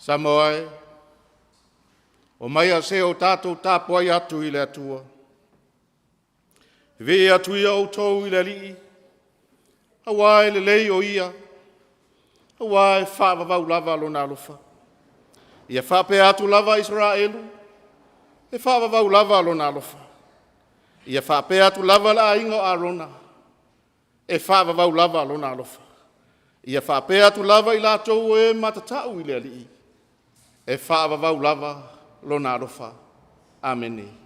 Samoa e, omaia se o tatou tapuai atu i le Atua. Vivii atu ia outou i le Alii, aua e lelei o Ia, aua e faavavau lava Lona alofa. Ia faapea atu lava Isaraelu, e faavavau lava Lona alofa. Ia faapea atu lava le aiga o Arona, e faavavau lava Lona alofa. Ia faapea atu lava i latou o e matatau i le Alii, e faavavau lava Lona alofa. Amene.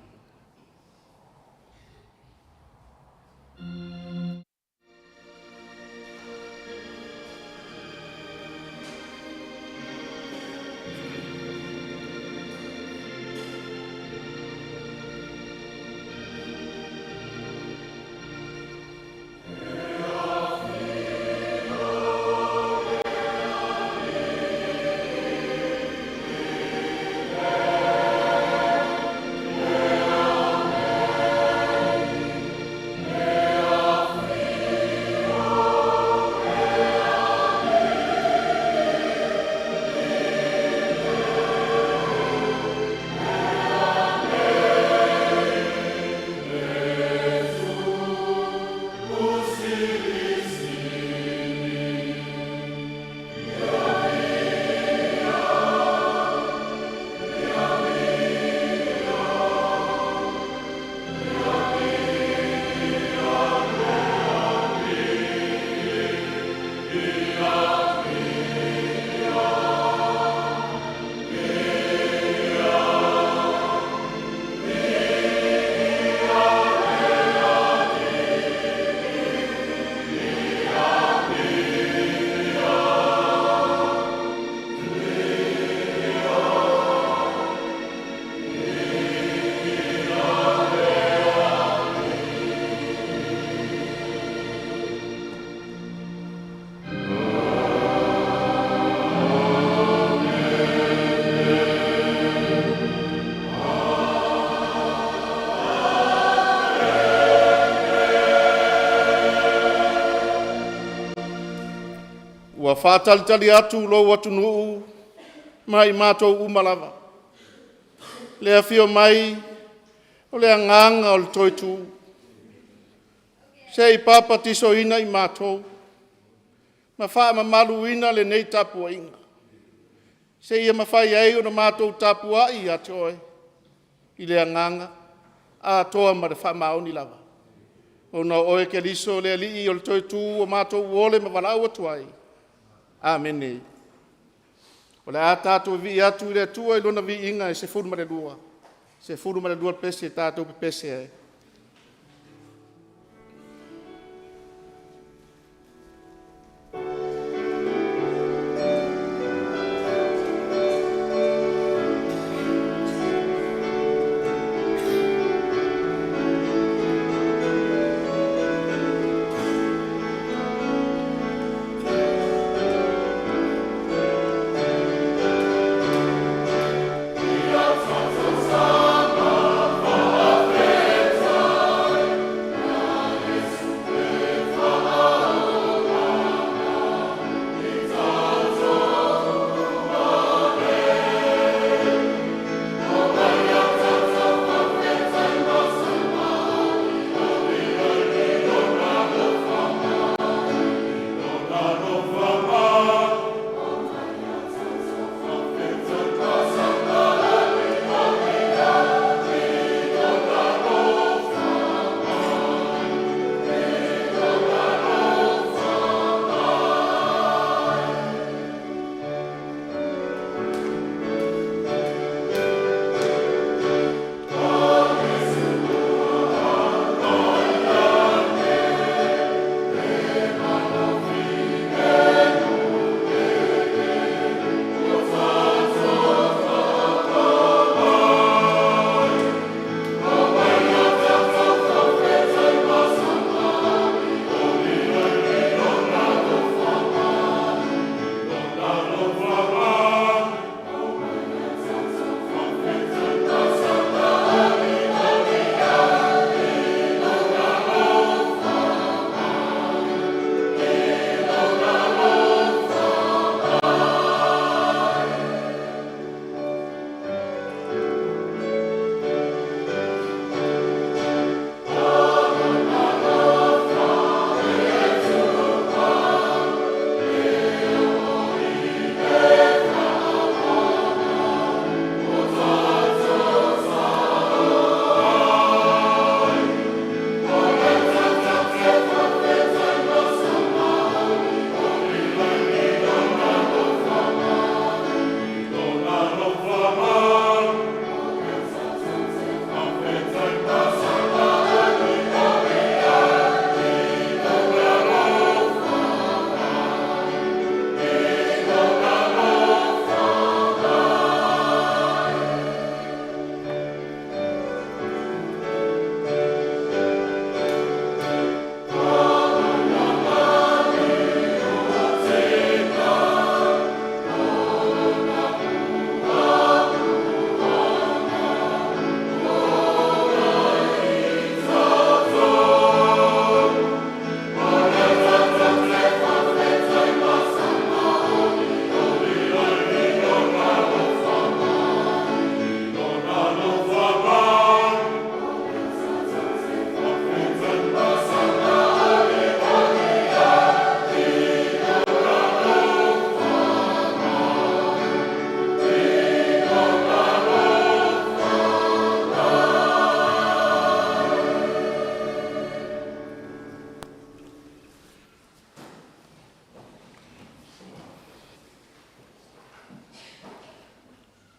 Ua faatalitali atu lou atunuu ma i matou uma lava, le afio mai o le Agaga o le toe tu, se i papatisoina i matou ma faamamaluina lenei tapuaiga, seia mafai ai ona matou tapuai ia te oe i le agaga atoa ma le faamaoni lava. Ona o oe Keriso o le Alii o le toe tu ua matou ole ma valaau atu ai. Amene. O le a tatou vivii atu i le Atua i Lona viiga e 12, e 12 pese tatou pepese ai.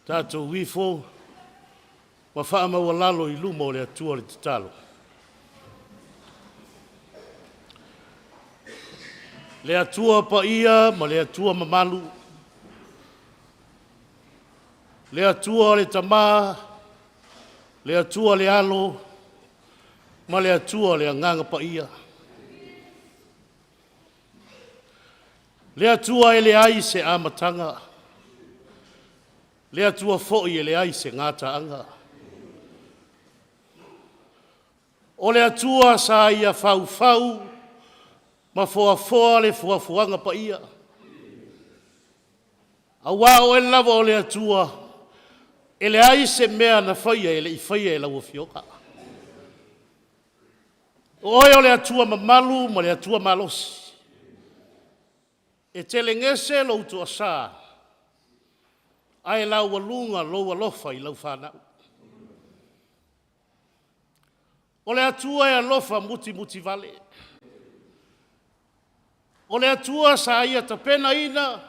Tatou ifo ma faamaualalo i luma o le Atua le tatalo. Le Atua paia ma le Atua mamalu, le Atua o le Tama, le Atua o le Alo ma le Atua o le Agaga Paia. Le Atua e leai se amataga, le Atua foi e leai se gataaga. O le Atua sa ia faufau ma foafoa le foafoaga paia, aua o Oe lava o le Atua, e leai se mea na faia e le i faia e lau Afioga. O Oe o le Atua mamalu ma le Atua malosi, e telegese lou toasa, ae laualuga lou alofa i lau fanau. O le Atua e alofa mutimutivale, o le Atua sa Ia tapenaina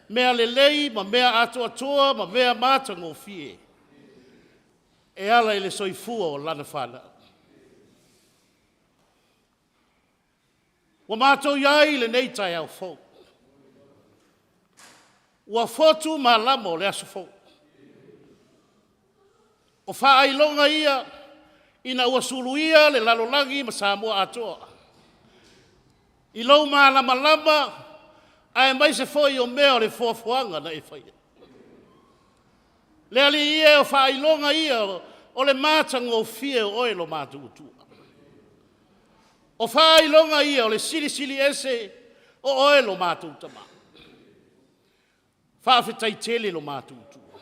mea lelei ma mea atoatoa ma mea matagofie e ala i le soifua o lana fanau. Ua matou i ai i lenei taeao fou, ua fotu malama o le aso fou. O faailoga ia ina ua suluia le lalolagi ma Samoa atoa i lou malamalama aemaise foi o mea o le foafoaga na e faia. Le Alii e, o faailoga ia o le matagofie o oe lo matou Atua. O faailoga ia o le Silisili Ese o oe lo matou Tama. Faafetai tele lo matou Atua.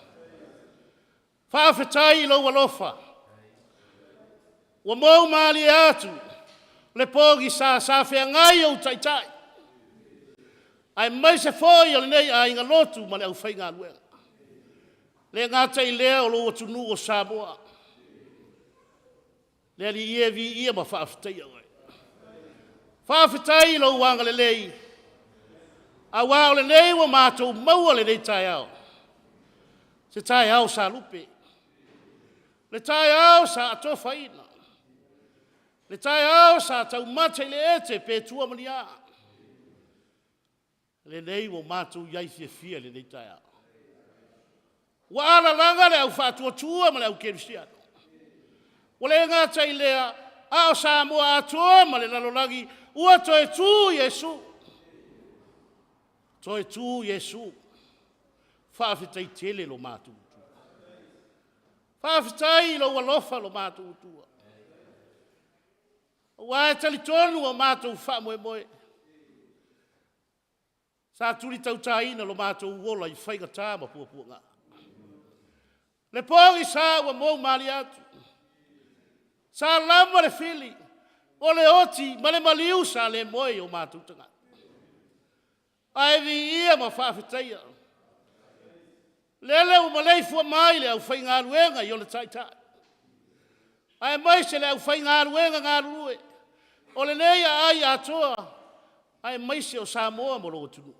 Faafetai i lou alofa ua mou malie atu le pogisa sa feagai ou taitai aemaise foi o lenei aiga lotu ma le aufaigaluega. E le gata i lea o lou atunuu o Samoa. Le Alii e, viia ma faafetaia oe. Faafetai i lou agalelei, aua o lenei ua matou maua lenei taeao, se taeao sa lupe, le taeao sa atofaina, le taeao sa taumate i le ete pe tua ma ni aa, lenei ua matou i ai fiafia i lenei taeao. Ua alalaga le au faatuatua ma le au kerisiano. Ua le gata i lea, a o Samoa atoa ma le lalolagi ua toe tu Iesu. Toe tu Iesu. Faafetai tele lo matou Atua. Faafetai i lou alofa lo matou Atua. Aua e talitonu o matou faamoemoe, sa tuli tautaina lo matou ola i faigata ma puapuaga. Le pogisa ua mou malie atu, sa lava le fili, o le oti ma le maliu sa le moe i o matou tagata. Ae viia ma faafetaia lele ua maleifua mai le aufaigaluega i ona taitai, aemaise le aufaigaluega galulue o lenei aai atoa, aemaise o Samoa ma lou atunuu.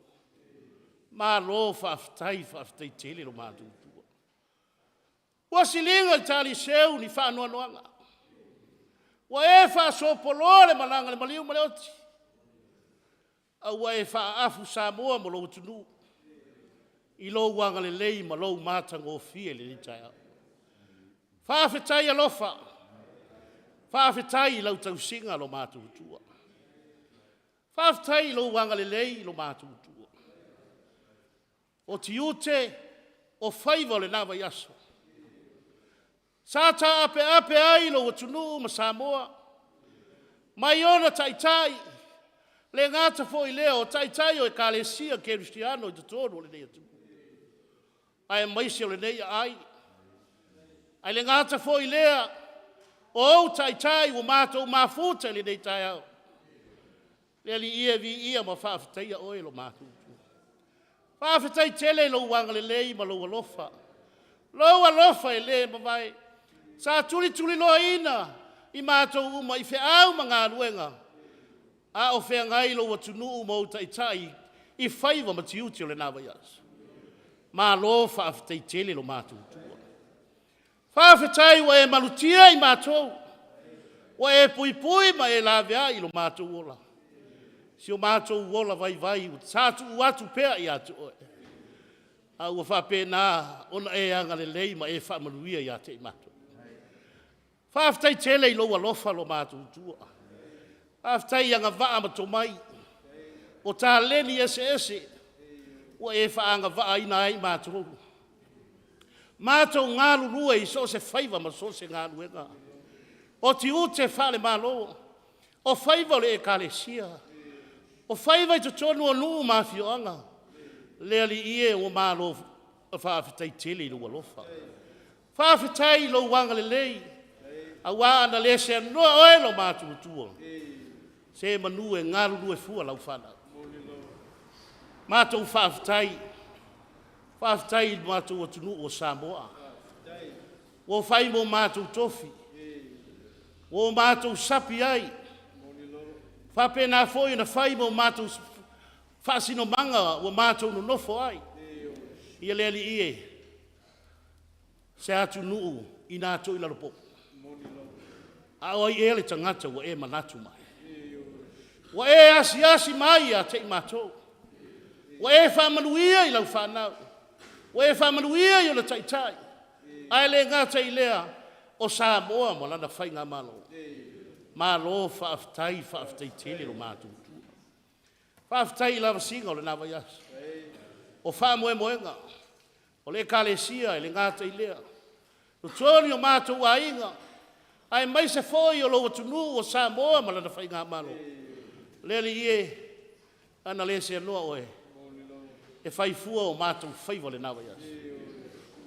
Malo faafetai, faafetai tele lo matou Atua. Ua siliga i taliseu ni faanoanoaga, ua e faasopoloa le malaga a le maliu ma le oti, a ua e faaafu Samoa ma lou atunuu i lou agalelei ma lou matagofie i lenei taeao. Faafetai alofa, faafetai i lau tausiga lo matou Atua. Faafetai i lou agalelei i lo matou Atua. O tiute, o faiva o lena vaiaso, sa taapeape ai lou atunuu ma Samoa, mai ona taitai, le gata foi i lea o taitai o ekalesia kerisiano i totonu o lenei atunuu, aemaise o lenei aai. Ae le gata foi i lea, o ou taitai ua matou mafuta i lenei taeao. Le Alii e, viia ma faafetaia oe lo matou Atua. Faafetai tele i lou agalelei ma lou alofa, lou alofa e le mavae, sa tulituliloaina i matou uma i feau ma galuega, a o feagai lou atunuu ma ou taitai i faiva ma tiute o lena vaiaso. Malo faafetai tele lo matou Atua. Faafetai ua e malutia i matou, ua e puipui ma e laveai i lo matou ola. Si o matou ola vaivai sa tuu atu pea ia te oe, a ua faapena ona e agalelei ma e faamanuia ia te i matou. Faafetai tele i lou alofa lo matou Atua. Faafetai i agavaa ma tomai, o taleni eseese ua e faaagavaaina ai matou, matou galulue i so o se faiva ma so o se galuega, o tiute faale-Malo, o faiva o le Ekalesia, o faiva i totonu o nuu ma afioaga. Le Alii e, ua malo faafetai tele i lou alofa. Faafetai i lou agalelei, aua ana le seanoa oe lo matou Atua, se manu e galulue fua lau fanau. Matou faafetai, faafetai i le matou atunuu o Samoa, ua fai mo matou tofi, ua matou sapi ai, faapena foi ona fai mo matou faasinomaga ua matou nonofo ai. Ia le Alii e, se atunuu ina toilalopopo, a o ai ea le tagata ua e manatu mai? Ua e asiasi mai ia te i matou, ua e faamanuia i lau fanau, ua e faamanuia i ona taitai, ae le gata i lea, o Samoa ma lana faigamalo. Malo faafetai, faafetai tele lo matou Atua. Faafetai i lavasiga o lena vaiaso. O faamoemoega, o le Ekalesia e le gata i lea, totonu o matou aiga, aemaise foi o lou atunuu o Samoa ma lana faigamalo. Le Alii e, ana le seanoa oe, e fai fua o matou faiva i lena vaiaso.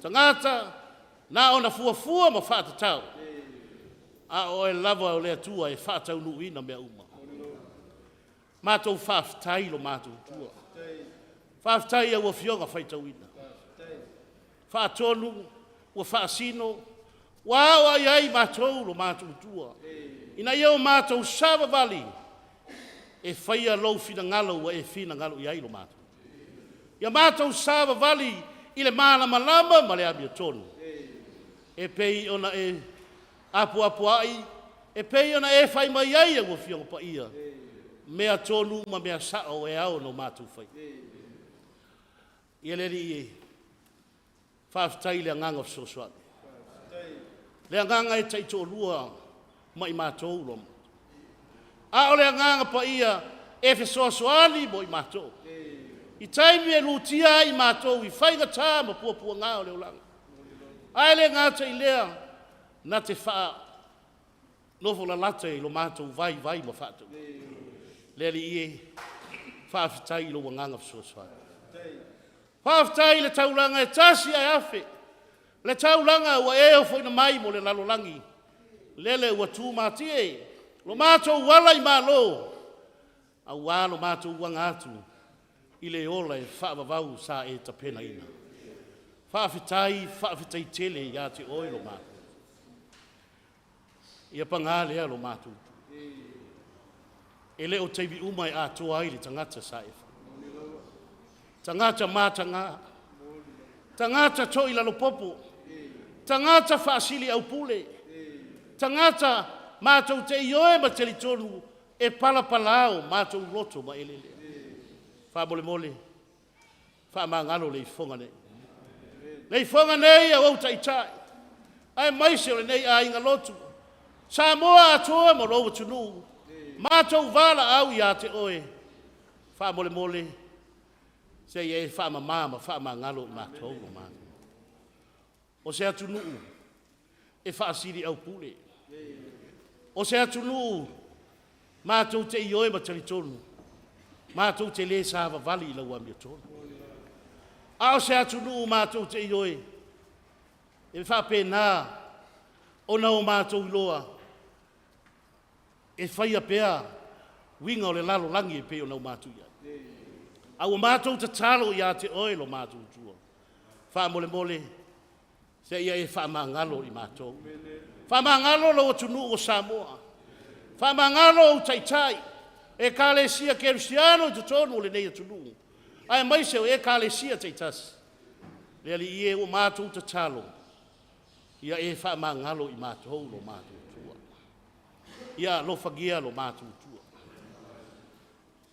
Tagata na ona fuafua ma faatatau, a o oe lava o le Atua e faataunuuina mea uma. Matou faafetai lo matou Atua. Faafetai i au afioga faitauina. Faatonu ua faasino, ua ao ai matou lo matou Atua, ina ia o matou savavali e faia lou finagalo ua e finagalo i ai lo matou. Ia matou savavali i le malamalama ma le amiotonu, e pei ona e apoapoai, e pei ona e fai mai ai au Afioga Paia, mea tonu ma mea sao e ao ona matou faia. Ia le Alii e, faafetai i le agaga fesoasoani, le agaga e taitoalua ma i matou, a o le agaga paia e fesoasoani mo i matou. I taimi e lutia ai matou i faigata ma puapuaga o le olaga. Ae le gata i lea, na te faa nofo lalata i lo matou vaivai ma faatauvaa. Le Alii e, faafetai i lou agaga fesoasoani. Faafetai i le taulaga e tasi ae afe, le taulaga ua e ofoina mai mo le lalolagi, lele ua tumatie lo matou ala i malo, aua lo matou aga atu i le ola e faavavau sa e tapenaina. Faafetai, faafetai tele ia te oe lo matou. Ia paga lea lo matou. E le o taimi uma e atoa ai le tagata sa e fai. Tagata mataga, tagata toilalopopo, tagata faasili aupule, tagata matou te ioe ma talitonu e palapala o matou loto ma eleelea. Faamolemole, faamagalo le ifoga nei. Le ifoga nei a ou taitai, aemaise o lenei aiga lotu, Samoa atoa ma lou atunuu, matou valaau ia te oe, faamolemole, se i e faamama ma faamagalo i matou o matou. O se atunuu e faasiliaupule, o se atunuu matou te ioe ma talitonu, matou te le savavali i lau amiotonu. A o se atunuu matou te ioe, e faapena ona o matou iloa e faia pea uiga o le lalolagi e pei ona o matou i ai. A ua matou tatalo ia te oe lo matou Atua, faamolemole, se ia e faamagalo i matou. Faamagalo lou atunuu o Samoa. Faamagalo ou taitai, Ekalesia Kerisiano i totonu o lenei atunuu, aemaise o Ekalesia taitasi. Le Alii e, ua matou tatalo, ia e faamagalo i matou lo matou Atua. Ia alofagia lo matou Atua.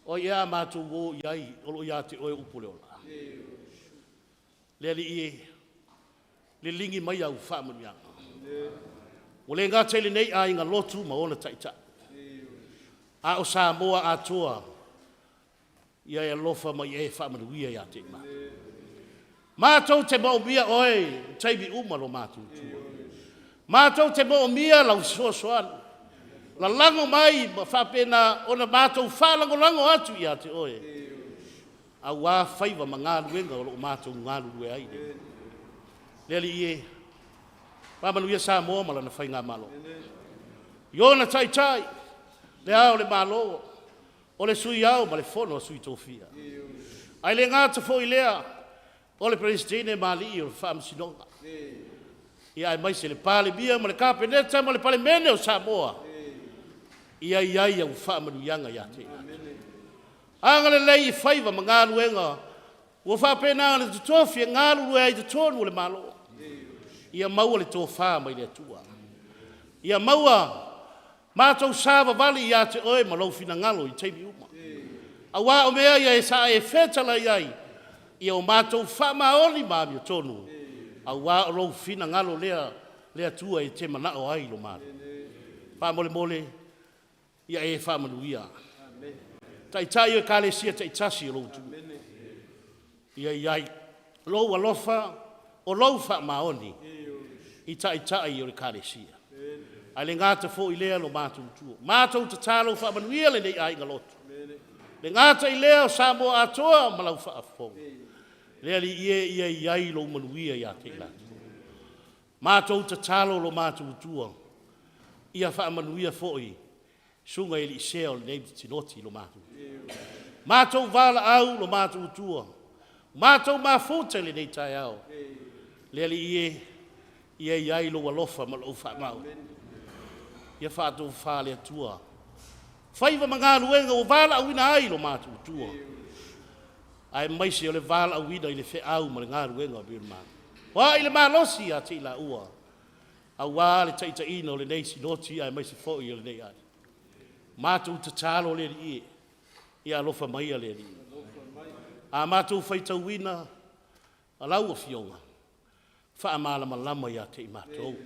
O ai ea a matou o i ai o lo o ia te oe upu o le ola. Le Alii e, liligi mai au faamanuiaga. Ua le gata i lenei aiga lotu ma ona taitai, a o Samoa atoa, ia e alofa ma ia e faamanuia ia te i matou. Matou te moomia oe i taimi uma lo matou Atua. Matou te moomia lau fesoasoani. Lalago mai ma faapena ona matou faalagolago atu ia te oe, aua faiva ma galuega o lo o matou galulue ai. Le Alii e, faamanuia Samoa ma lana Faigamalo, i ona taitai, le Ao o le Malo, o le Sui Ao ma le Fono a Sui Tofia. Ae le gata foi i lea, o le Peresetene ma alii o le Faamasinoga, ia aemaise le Palemia ma le Kapeneta ma le Palemene o Samoa, ia i ai au faamanuiaga ia te i latou. Agalelei i faiva ma galuega ua faapena ona totofi e galulue ai i totonu o le Malo, ia maua le tofa mai le Atua, ia maua matou savavali ia te oe ma lou finagalo i taimi uma. Aua o mea ia sa e fetalai ai, ia o matou faamaoni ma amiotonu, aua o lou finagalo lea le Atua e te manao ai i lo matou. Faamolemole, ia e faamanuia. Taitai o Ekalesia taitasi o lou atunuu, ia i ai lou alofa, o lou faamaoni i taitai o Ekalesia. Ae le gata foi i lea lo matou Atua, matou tatalo faamanuia lenei aiga lotu. Le gata i lea o Samoa atoa ma lau faafofoga. Le Alii e, ia i ai lou manuia ia te i latou. Matou tatalo lo matou Atua, ia faamanuia foi susuga i alii sea o lenei Sinoti lo matou. Matou valaau lo matou Atua, matou mafuta i lenei taeao. Le Alii e, ia i ai lou alofa ma lou faamaoni. Ia faatofa le Atua faiva ma galuega ua valaauina ai lo matou Atua, aemaise o le valaauina i le feau ma le galuega o le Malo. Foai le malosi ia te i laua, aua le taitaiina o lenei Sinoti aemaise foi o lenei aiga. Matou tatalo le Alii e, ia alofa maia le Alii. A matou faitauina lau Afioga, faamalamalama ia te i matou.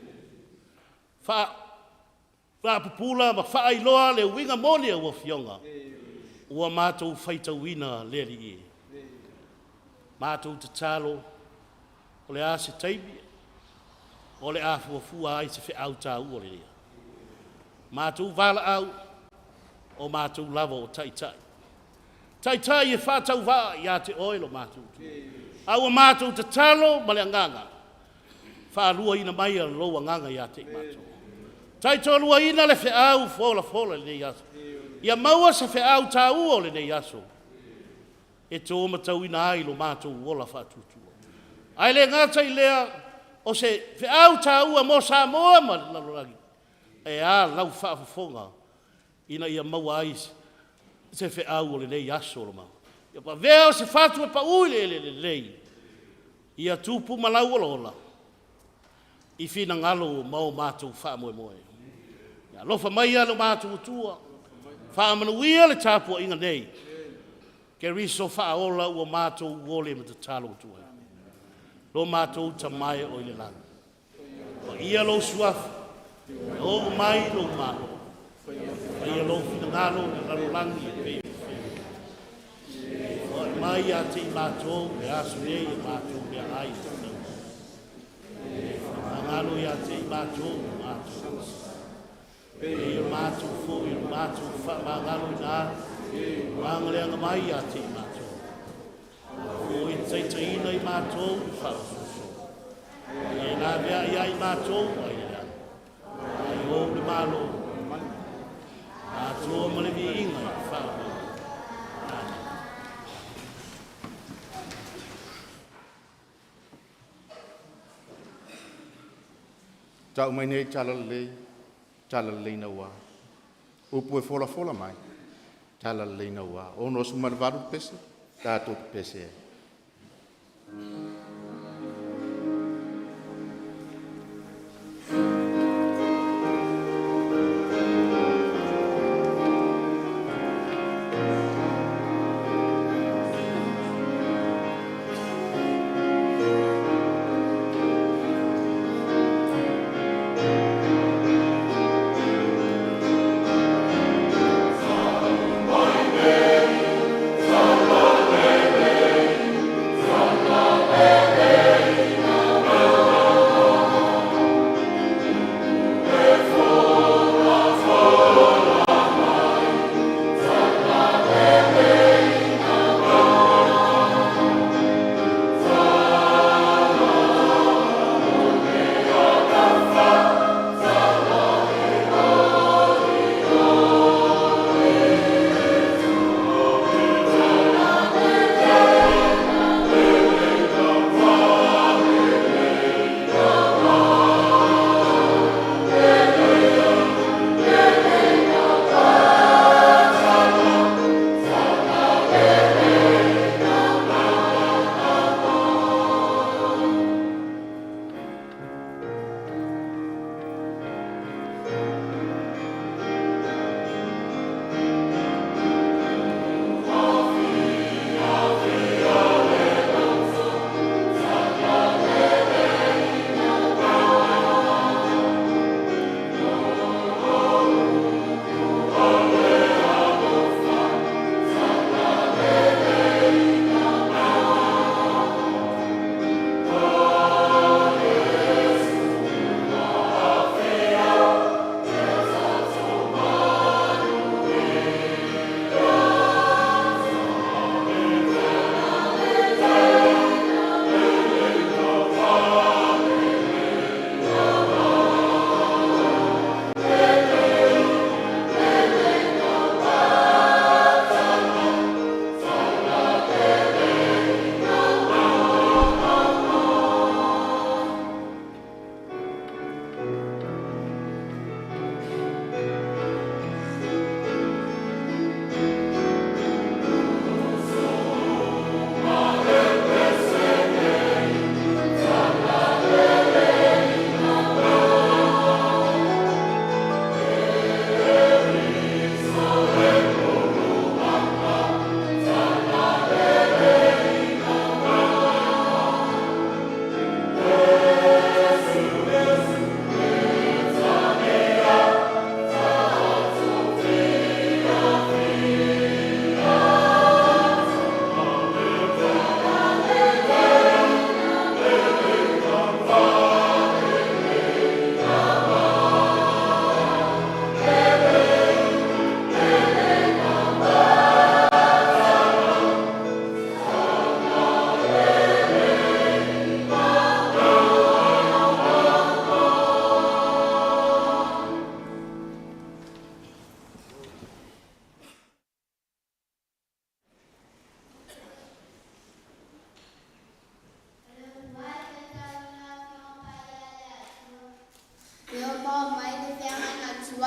Faapupula ma faailoa le uiga moni o lau Afioga, ua matou faitauina le Alii e. Matou tatalo, o le a se taimi o le a fuafua ai se feau taua lenei. Matou valaau, o matou lava o taitai. Taitai e faatauvaa ia te oe lo matou Atua. A ua matou tatalo ma le agaga, faaluaina maia lou agaga ia te i matou. Taitoaluaina le feau folafola i lenei aso. Ia maua se feau taua o lenei aso e to matauina ai lo matou ola faatuatua. Ae le gata i lea, o se feau taua mo Samoa ma le lalolagi, e a lau faafofoga ina ia maua ai se feau o lenei aso. Ia avea o se fatu e pau i le eleele lelei, ia tupu ma lau olaola i finagalo ma o matou faamoemoe. Ia alofa maia lo matou Atua, faamanuia le tapuaiga nei, Keriso faaola ua matou ole ma tatalo atu ai. Lo matou Tama e o i le lagi, paia lou suafa, ia oo mai lou Malo, faia lou finagalo i le lalolagi e pei ona faia i le lagi. Foai mai ia te i matou le aso nei a matou meaai e tatau ai. Faamagalo ia te i matou i matou e pei o matou foi o le matou faamagaloina atu ua agaleaga mai ia te i matou. Aua foi e taitaiina i matou i faaosoosooga, a ia laveai ia i matou mai le leaga. Ai ou le Malo, atoa ma le viiga i le faavavau. Amene. Tau mai nei Talalelei, Talalelei naua. Upu e folafola mai, Talalelei naua. 68 pese, tatou pepese ai.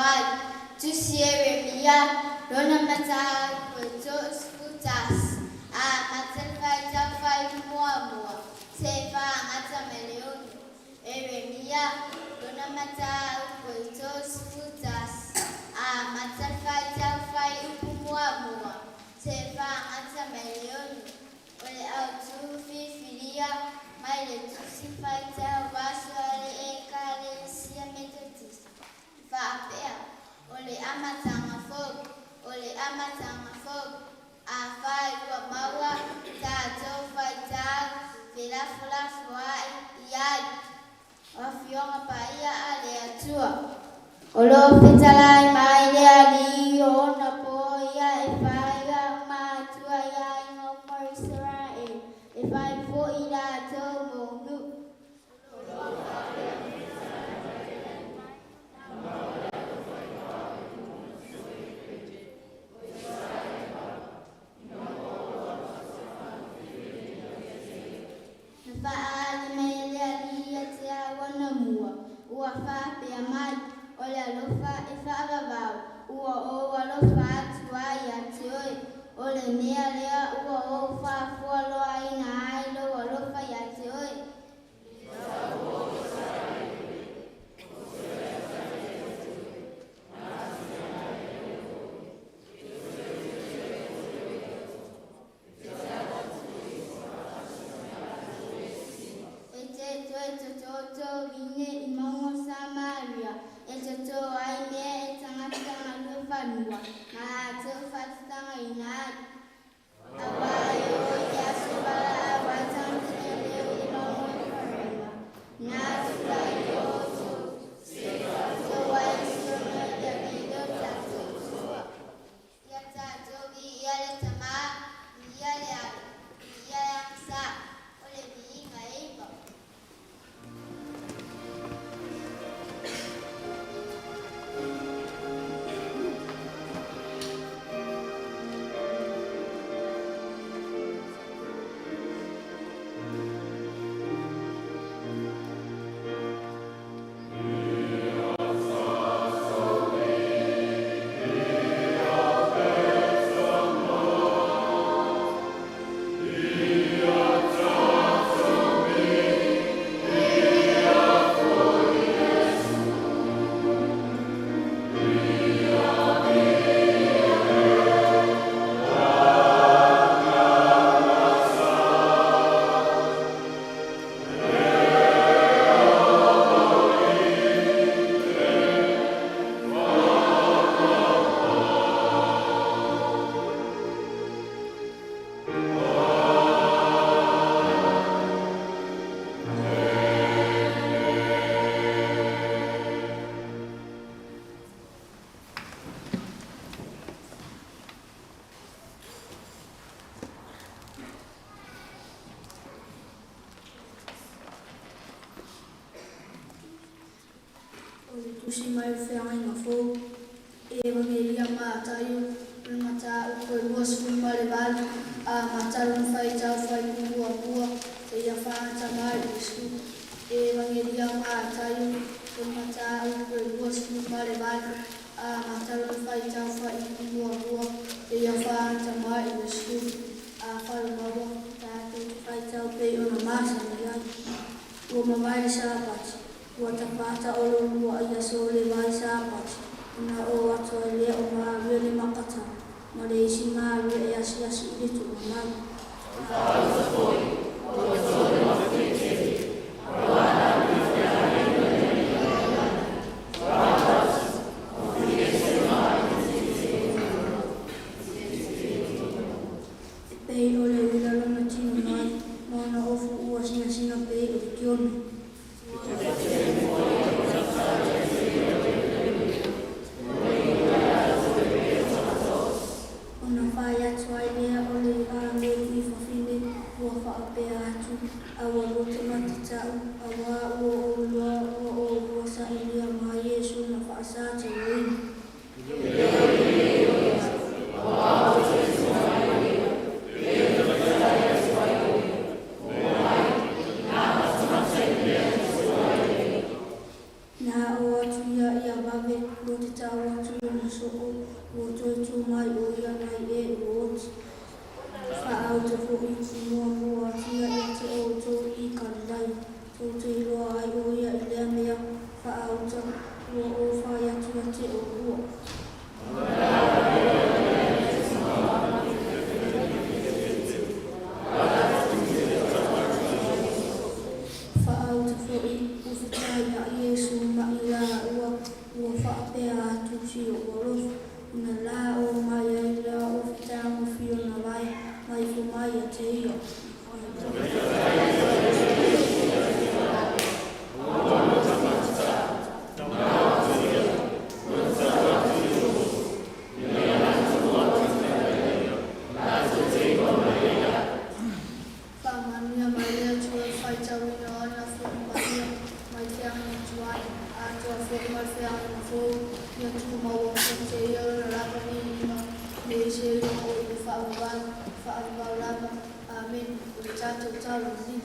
Ai. Tusi Ieremia, lona mataupu e 31, amata le faitau faaiupu muamua seia fagata mai le 6. Ieremia, lona mataupu e 31, amata le faitau faaiupu muamua seia fagata mai le 6. O le autu filifilia mai le Tusi Faitau Aso a le Ekalesia Metotisi e faapea, O le amataga fou, o le amataga fou, afai ua maua tatou faitau felafolafoai i ai. O Afioga Paia a le Atua, o lo o fetalai mai le Alii o ona po ia e fai au matua i aiga uma o Isaraelu, e fai foi i latou mou nuu. Na faaali mai e le Alii ia te au anamua, ua faapea mai, O le alofa e faavavau, ua ou alofa atu ai ia te oe. O le mea lea ua ou faafualoaina ai lou alofa ia te oe. E te toe totōtō vine i mauga o Samaria, e totō ai mea e tagata galue fanua, ma latou faatatagaina ai. Auā e oo i le aso e valaau ai tagata leleu i le mauga o Eferaima, na atu la i o outou, toto ai le suafa o Davida o tatou matua. Ia tatou viia le Tamā, viia le Alo, viia le Agasā, o le viiga e iva. O le Tusi mai o le Feagaiga Fou, Evagelia Mataio, o le mataupu e 28, amata lona faitau fuaiupu muamua seia fagata mai i le 10. Evagelia Mataio, o le mataupu e 28, amata lona faitau fuaiupu muamua seia fagata mai i le 10. Afai ua maua, tatou te faitau pei ona masani ai. Ua mavae le Sapati, ua tapa taʻololua i aso o le vai Sapati, ona oo atu ai lea o Maria le Makatala ma le isi Maria e asiasi i le tuugamau. E pei o le uila lona tino mai, ma ona ofu ua sinasina pei o le tione. Ona fai atu ai lea o le agelu i fafine, ua faapea. te tau atu i ona soo, ua toe tū mai o ia nai e ua oti. Faauta foi muamua atia ia te outou i Kalilaia, tou te iloa ai o ia i lea mea. Faauta, ua ou fai atu ia te oulua. Faauta foi, ua fetaiaʻi Iesu ma i laua, ua faapea atu, Si oʻu alofa, ona la o mai ai lea o fetagofi ona vae ma ifo mai ia te ia. Faamanuia mai le Atua i le faitauina o ana Fono Paia mai le Feagaiga Tuai atoa foi ma le Feagaiga Fou, ia tumau ia te ia lona lava viiga nei seia oo i le faavavau, faavavau lava. Amene. O le tatou tala lelei.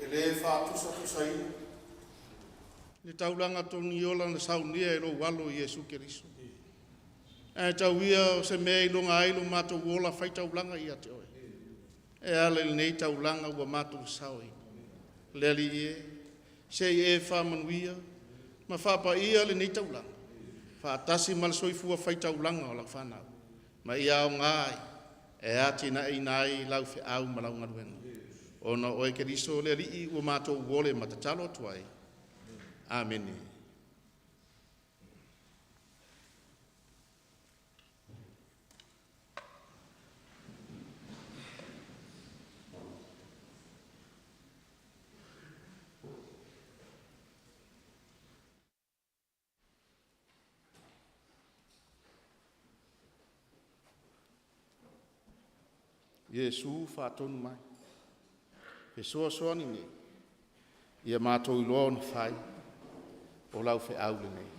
E lē faatusatusaina le taulaga togiola na saunia e lou Alo Iesu Keriso. Ae tau ia o se mea e iloga ai lo matou ola faitaulaga ia te Oe, e ala i lenei taulaga ua matou saoina. Le Alii e, se i e faamanuia ma faapaia lenei taulaga, faatasi ma le soifua faitaulaga o lau fanau, ma ia aoga ai e atinaeina ai lau feau ma lau galuega. Ona o oe Keriso le Alii ua matou ole ma tatalo atu ai. Amene. Iesu faatonu mai. Fesoasoani nei, ia matou iloa ona fai o lau feau lenei.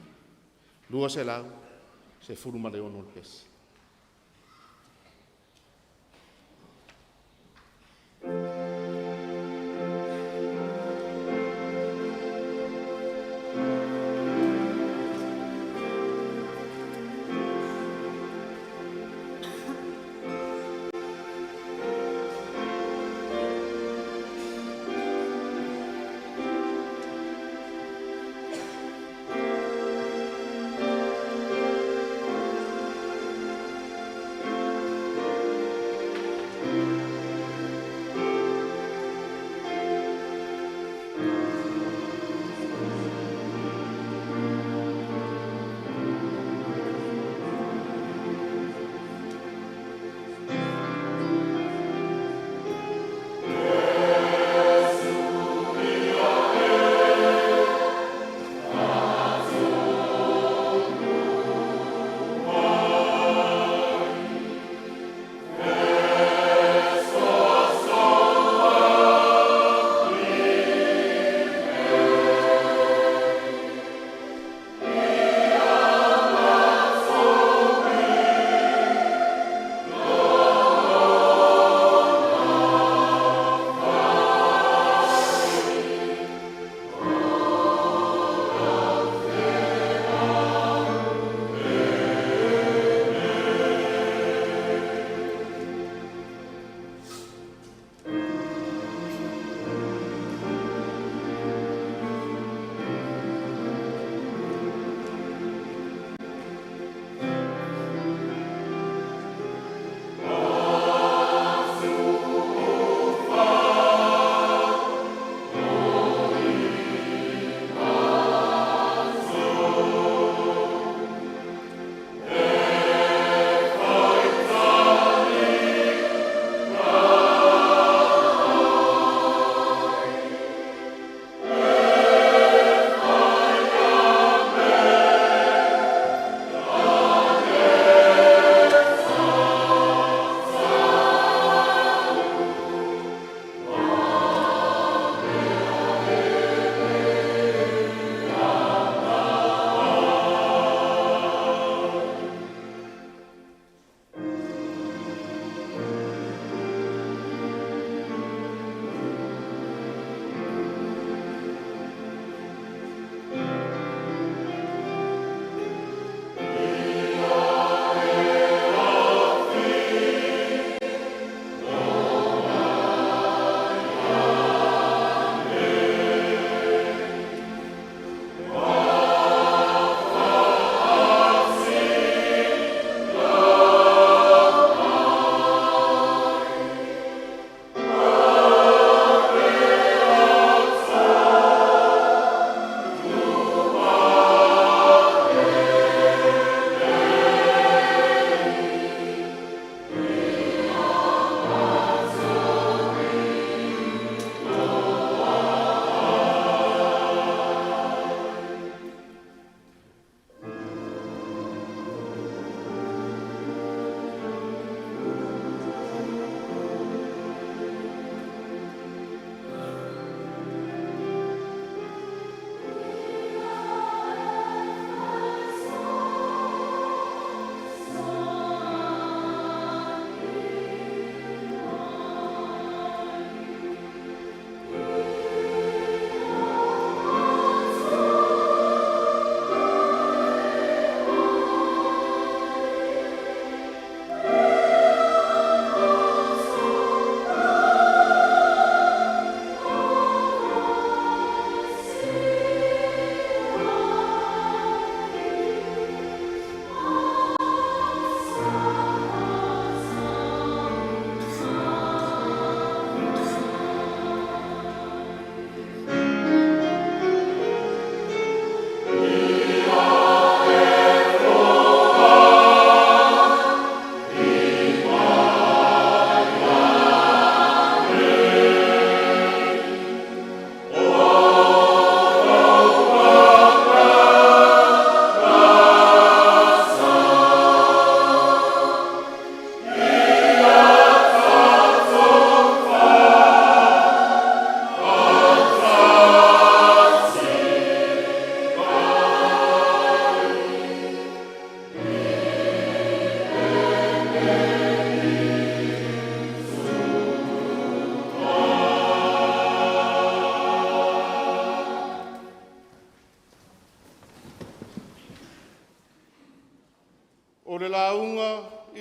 216 le pesi.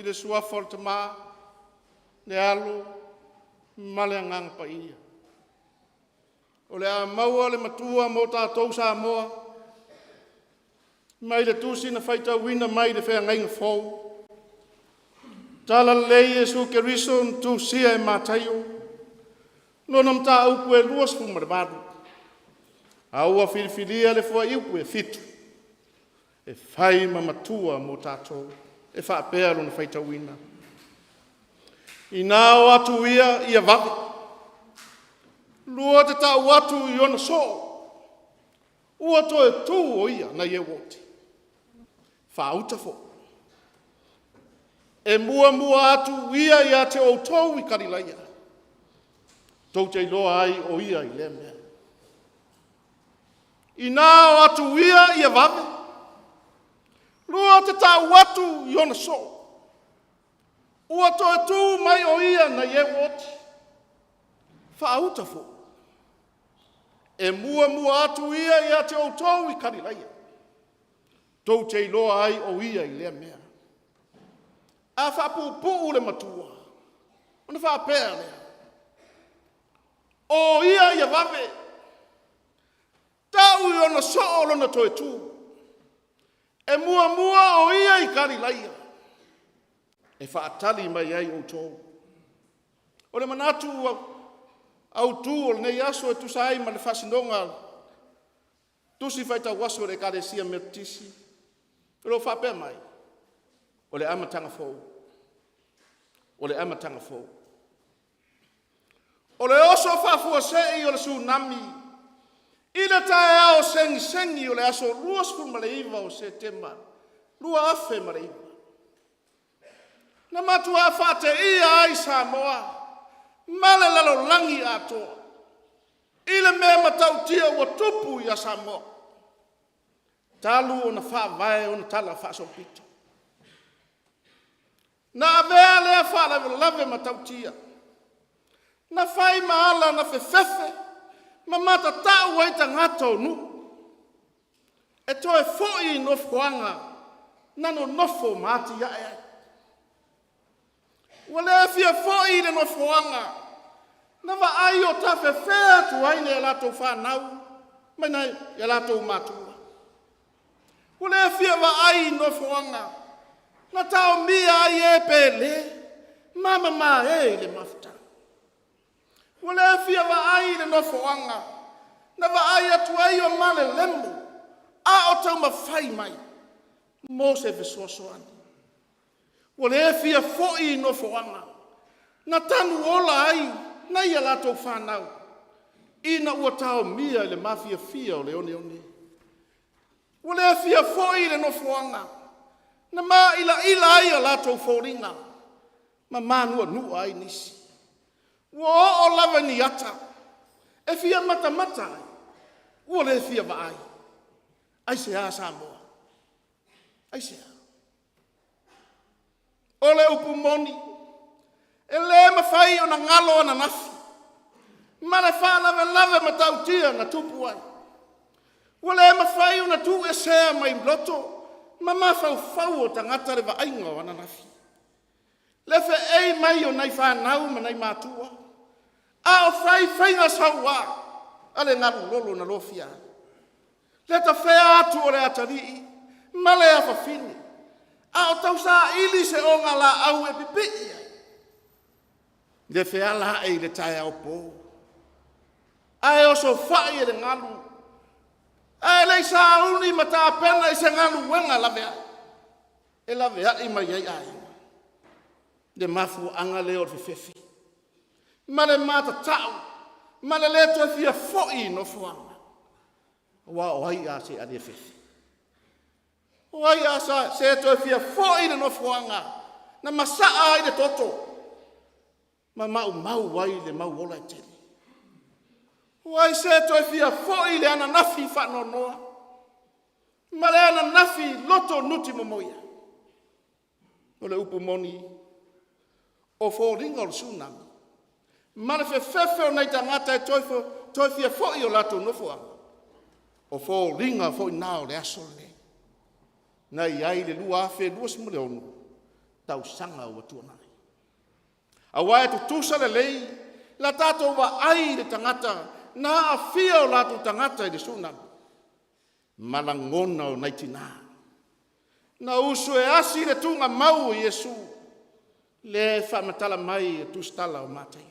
I le suafa o le Tama, le Alo ma le Agaga Paia. O le a maua le matua mo tatou Samoa mai le tusi na faitauina mai le Feagaiga Fou. Talalelei Iesu Keriso na tusia e Mataio, lona mataupu e 28, a ua filifilia le fuaiupu e 7 e fai ma matua mo tatou. E faapea lona faitauina. Ina o atu ia ia vave, lua te tau atu i ona soo, ua toe tu o ia nai e ua faauta foi. E muamua atu ia ia te outou i Kalilaia, tou te iloa ai o ia i lea mea. Ina o atu ia ia vave, lua te tau atu i ona soo, ua toe tu mai o ia nai e ua oti, faauta foi. E muamua atu ia ia te outou i Kalilaia, tou te iloa ai o ia i lea mea. A faapuupuu le matua, ona faapea lea, o ia ia vave, tau i ona soo lona toe tu. E muamua o ia i Kalilaia e faatali mai ai outou. O le manatu autu o lenei aso e tusa ai ma le faasinoga Tusi Faitau Aso a le Ekalesia Metotisi, o lo o faapea mai, o le amataga fou, o le amataga fou. O le oso faafuasei o le Tsunami i le taeao segisegi o le aso 29 o Setema 2009, na matua faateia ai Samoa ma le lalolagi atoa i le mea matautia ua tupu ia Samoa talu ona faavae ona tala faasolopito. Na avea lea faalavelave matautia na fai ma ala na fefefe ma matatau ai tagata o nuu e toe foi i nofoaga na nonofo ma atiae ai. Ua le fia foi i le nofoaga na vaai o tafefea atu ai nai a latou fanau ma nai a latou matua. Ua le fia vaai i nofoaga na taomia ai e pele ma mamae i le mafutaga. Ua le fia vaai i le nofoaga na vaai atu ai o malelemo a o taumafai mai mo se fesoasoani. Ua le fia foi i nofoaga na tanu ola ai nai a latou fanau ina ua taomia i le mafiafia o le oneone. Ua le fia foi i le nofoaga na maila'ila ai a latou foliga ma manu'anu'a ai nisi. Ua oo lava i ni ata e fia matamata ai, ua le fia vaai. Aisea Samoa? Aisea? O le upu moni, e le mafai ona galo ananafi ma le faalavelave matautia na tupu ai. Ua le mafai ona tuuesea mai loto ma mafaufau o tagata le vaaiga o ananafi, le fe'ei mai o nai fanau ma nai matua a o fai faiga sauā a le galu lolo na lofia ai, le tafea atu o le atalii ma le afafine a o tausaili se ogalaau e pipii ai, le feala ae i le taeao po ae osofai e le galu, ae le i sauni ma tapena i se galuega laveai e laveai mai ai aiga. Le mafuaaga lea o le fefefe ma le matata'u ma le le toe fia fo'i i nofoaga, aua o ai a se aliefefe? O ai a se toe fia foi i le nofoaga na masaa ai le toto ma maumau ai le mau ola e tele? O ai se toe fia foi i le ananafi faanoanoa ma le ananafi loto nutimomoia? O le upu moni, o foliga o le Tsunami ma le fefefe o nai tagata e toe fia foi i o latou nofoaga, o foliga foi na o le aso lenei na i ai le 2026. tausaga ua tuanai. Aua e tutusa lelei la tatou vaai i le tagata na aafia o latou tagata i le Tsunami ma lagona o nai tina na usu e asi le tuugamau o Iesu lea e faamatala mai i le Tusitala o Mataio.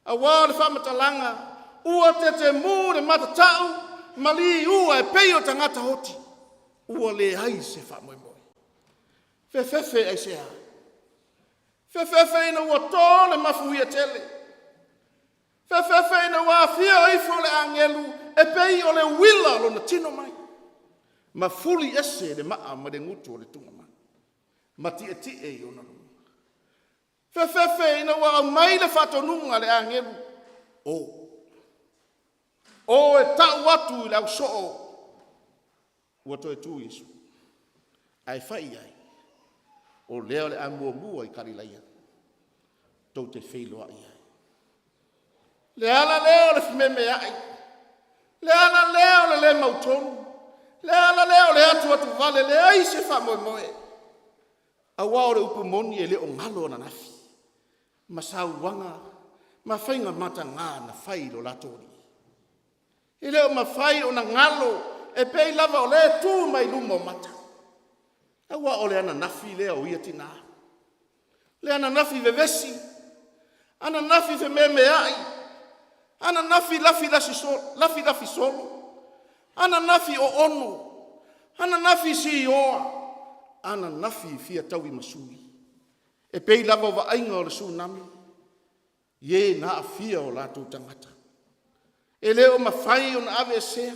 Aua o le faamatalaga, ua tetemu le matatau ma liua e pei o tagata oti, ua leai se faamoemoe. Fefefe aisea? Fefefe ina ua to le mafuie tele, fefefe ina ua afio ifo le agelu e pei o le uila lona tino mai ma fuli ese le maa mai le gutu o le tugamaga ma tietie i ona luga. Fefefe ina ua aumai le faatonuga a le agelu, o, o e tau atu i le ausoo ua toe tu Iesu. Ae fai i ai, o lea o le a muamua i Kalilaia tou te feiloai ai. Le ala lea o le fememeai, le ala lea o le lē mautonu, le ala lea o le atuatuvale, leai se faamoemoe, aua o le upu moni e le o galo ananafi ma sauaga ma faiga mataga na fai i lo latou Alii. E le o mafai ona galo e pei lava o lea e tu mai luma o mata, aua o le ananafi lea o ia tina, le ananafi vevesi, ananafi fememeai, ananafi lafilafi solo, ananafi oono, ananafi sioa, ananafi fia tauimasui e pei lava o vaaiga o le Tsunami i e na aafia o latou tagata. E le o mafai ona aveesea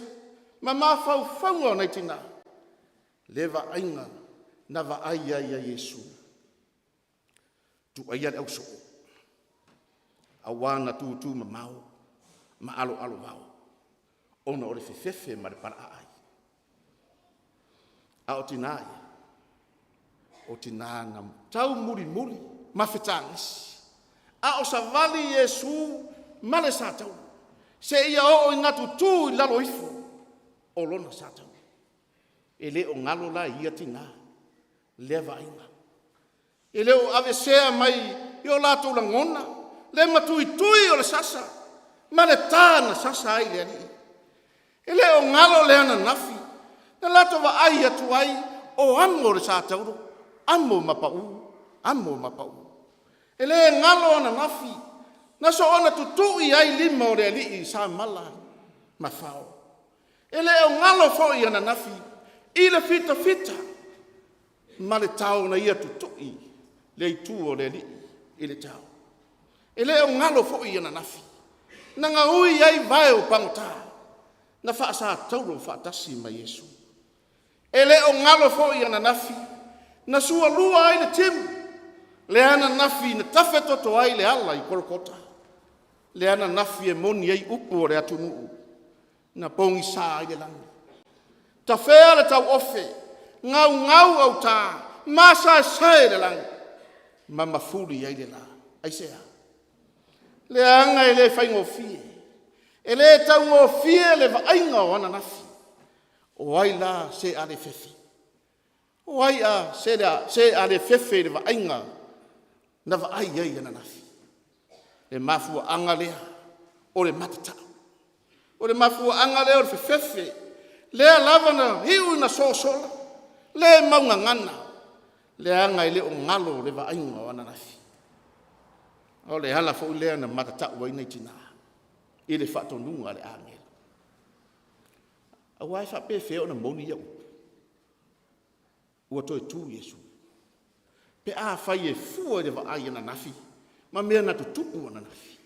ma mafaufauga o nai tina le vaaiga na vaai ai ia Iesu, tuuaia le ausoo aua na tutumamao ma aloalovao ona o le fefefe ma le palaaai. A o tina ia, o tina na taumulimuli ma fetagisi a o savali Iesu ma le satauro seia oo ina tutu i lalo ifo o lona satauro. E le o galo la i ia tina lea vaaiga, e le o aveesea mai i o latou lagona le matuitui o le sasa ma le ta na sasa ai le Alii. E le o galo le ananafi na latou vaai atu ai o amo le satauro, amo ma pau, amo ma pau. E le galo ananafi na soona tutui ai lima o le Alii i samala ma fao. E le o galo foi ananafi i le fitafita ma le tao na ia tutui le itu o le Alii i le tao. E le o galo foi ananafi na gaui ai vae o pagota na faa-satauro faatasi ma Iesu. E le o galo foi ananafi na sualua ai le timu, le ananafi na tafetoto ai le ala i Kolokota, le ananafi e moni ai upu o le atunuu, na pogisa ai le lagi, tafea le tauofe, gaugau auta, masaesae le lagi ma mafuli ai le la. Aisea? Leaga e le faigofie, e le taugofie le vaaiga o ananafi. O ai la se a le fefe? O ai se a le fefe i le vaaiga na vaai ai ananafi? O le mafuaaga lea o le matatau, o le mafuaaga lea o le fefefe, lea lava na iu ina sosola le maugagana leaga e le o galo le vaaiga o ananafi. O le ala foi lea na matatau ai nai tina i le faatonuga a le agelu. Aua e faapefea ona moni ia upu? Ua toe tu Iesu. Pe afai e fua i le vaai ananafi ma mea na tutupu ananafi.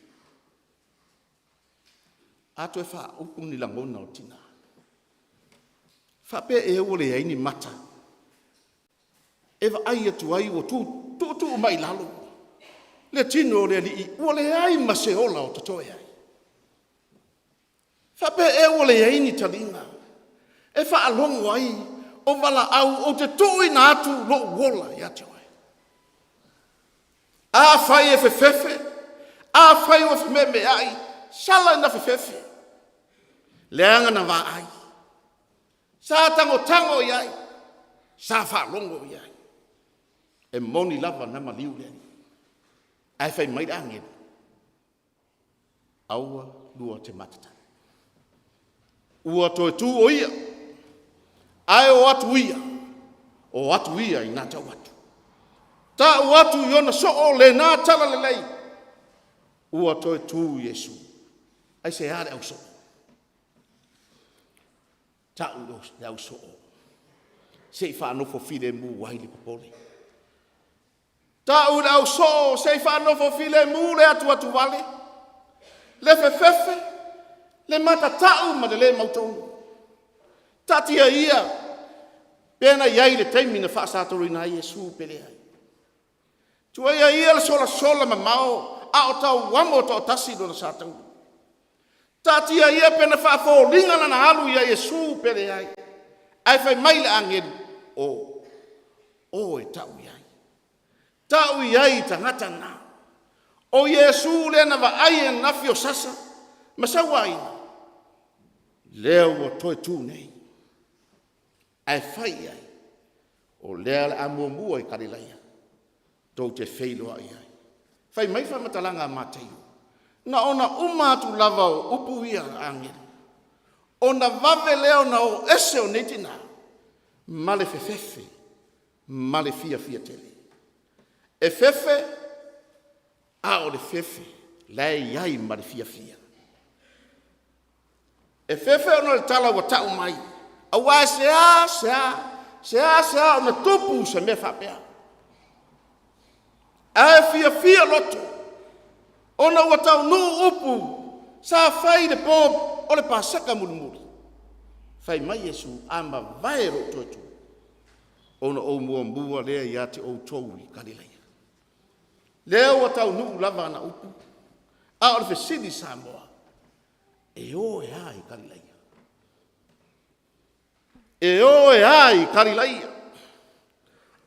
A toe faaupu ni lagona o tina, e faapea ea ua leai ni mata e vaai atu ai ua tuutuu mai i lalo le tino o le Alii ua leai ma se ola o totoe ai? E faapea ea ua leai ni taliga e faalogo ai o valaau, ou te tuuina atu lou ola ia te oe? Afai e fefefe, afai ua fememeai, sala ina fefefe leaga na vaai, sa tagotago i ai, sa faalogo i ai. E moni lava na maliu le Alii. Ae fai mai le agelu, aua lua te matatau. Ua toe tu o ia, ae o atu ia, o atu ia ina tau atu. Tau atu i ona soo lena Talalelei, ua toe tu Iesu. Aisea le ausoo? Tau le ausoo, se i faanofo filemu ai le popole. Tau i le ausoo se i faanofo filemu le atuatuvale, le fefefe, le matatau ma le lē mautonu. Taatia ia pe na i ai le taimi na faasatoluina ai Iesu pe leai. Tuuaia ia le solasola mamao a o tauamo toatasi lona sa tauli. Taatia ia pe na faafoliga lana alu ia Iesu pe leai, ae fai mai le agelu, o, o e tau i ai, tau i ai i tagata na. O Iesu lea na vaai ananafi o sasa ma sauaina, lea ua toe tu nei, ae fai i ai, o lea o le a muamua i Galilaia tou te feiloai ai. Fai mai le faamatalaga a Mataio, na ona uma atu lava o upu ia a agelu, ona vave lea ona o ese o nei tina ma le fefefe ma le fiafia tele. E fefe, a o le fefe la e i ai ma le fiafia. E fefe ona o le tala ua tau mai, aua e seasea, seasea ona tupu se mea faapea. Ae fiafia loto ona ua taunuu upu sa fai i le po o le Paseka mulimuli. Fai mai Iesu, a mavae lou toe tu, ona ou muamua lea ia te outou i Galilaia. Lea ua taunuu lava ana upu, a o le fesili Samoa, e o e a i Galilaia? E o e a i Galilaia?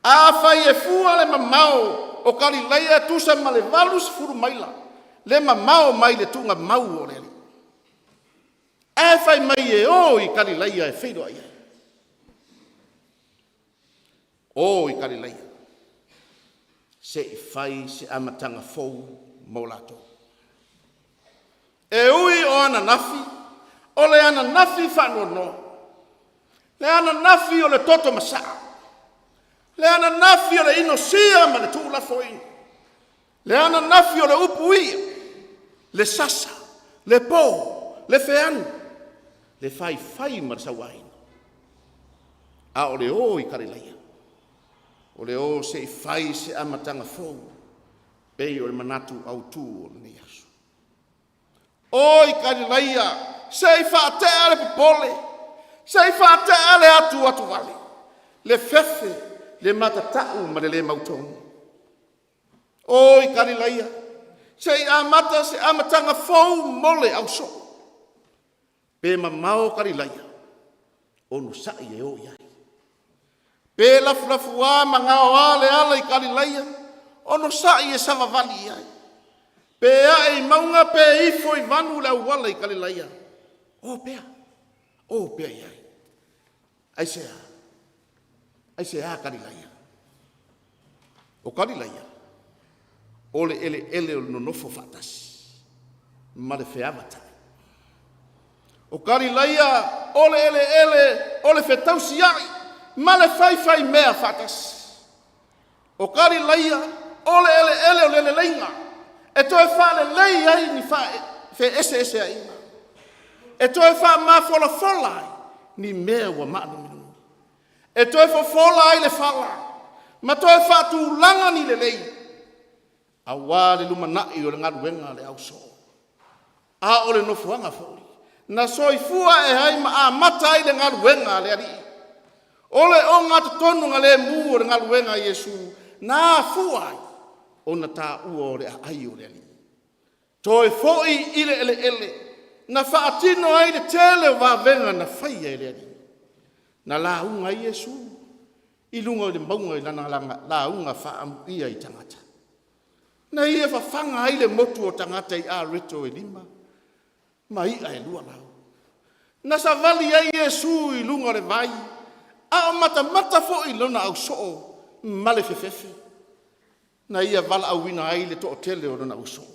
Afai e fua le mamao o Galilaia e tusa ma le 80 maila le mamao mai le tuugamau o le Alii, ae fai mai e o i Galilaia e feiloai ai. O i Galilaia se i fai se amataga fou mo latou. E ui o ananafi, o le ananafi faanoanoa, le ananafi o le toto masaa, le ananafi o le inosia ma le tuulafoaina, le ananafi o le upuia, le sasa, le po, le feanu, le faifai ma le sauaina. A o le o i Galilaia, o le o se i fai se amataga fou, pei o le manatu autu o lenei aso. O i Galilaia se i faatea le popole, se i faatea le atuatuvale, le fefe, le matatau ma le lē mautonu. O i Galilaia se i amata se amataga fou mo le ausoo. Pe mamao Galilaia, onosai e o i ai. Pe lafulafuā ma gaoā le ala i Galilaia, onosai e savavali i ai. Pe ae i mauga pe ifo i vanu le auala i Galilaia, o pea, o pea i ai. Aisea? Aisea Galilaia? O Galilaia, o le eleele o le nonofo faatasi ma le feavatai. O Galilaia, o le eleele o le fetausiai ma le faifaimea faatasi. O Galilaia, o le eleele o le leleiga e toe faalelei ai ni feeseeseaiga, e toe faamafolafola ai ni mea ua maanuminumi, e toe fofola ai le fala ma toe faatulaga ni lelei aua le lumanai o le galuega a le ausoo. A o le nofoaga foi na soifua ae ai ma amata ai le galuega a le Alii. O le ogatotonugalemu o le galuega a Iesu na afua ai ona taua o le aai o le Alii. Toe foi i le eleele na faatino ai le tele o vavega na faia e le Alii. Na lauga ai Iesu i luga o le mauga i lana lauga faaamuia i tagata. Na ia fafaga ai le motu o tagata i areto e lima ma i'a e 2 lau. Na savali ai Iesu i luga o le vai a o matamata foi lona ausoo ma le fefefe. Na ia valaauina ai le toatele o lona ausoo.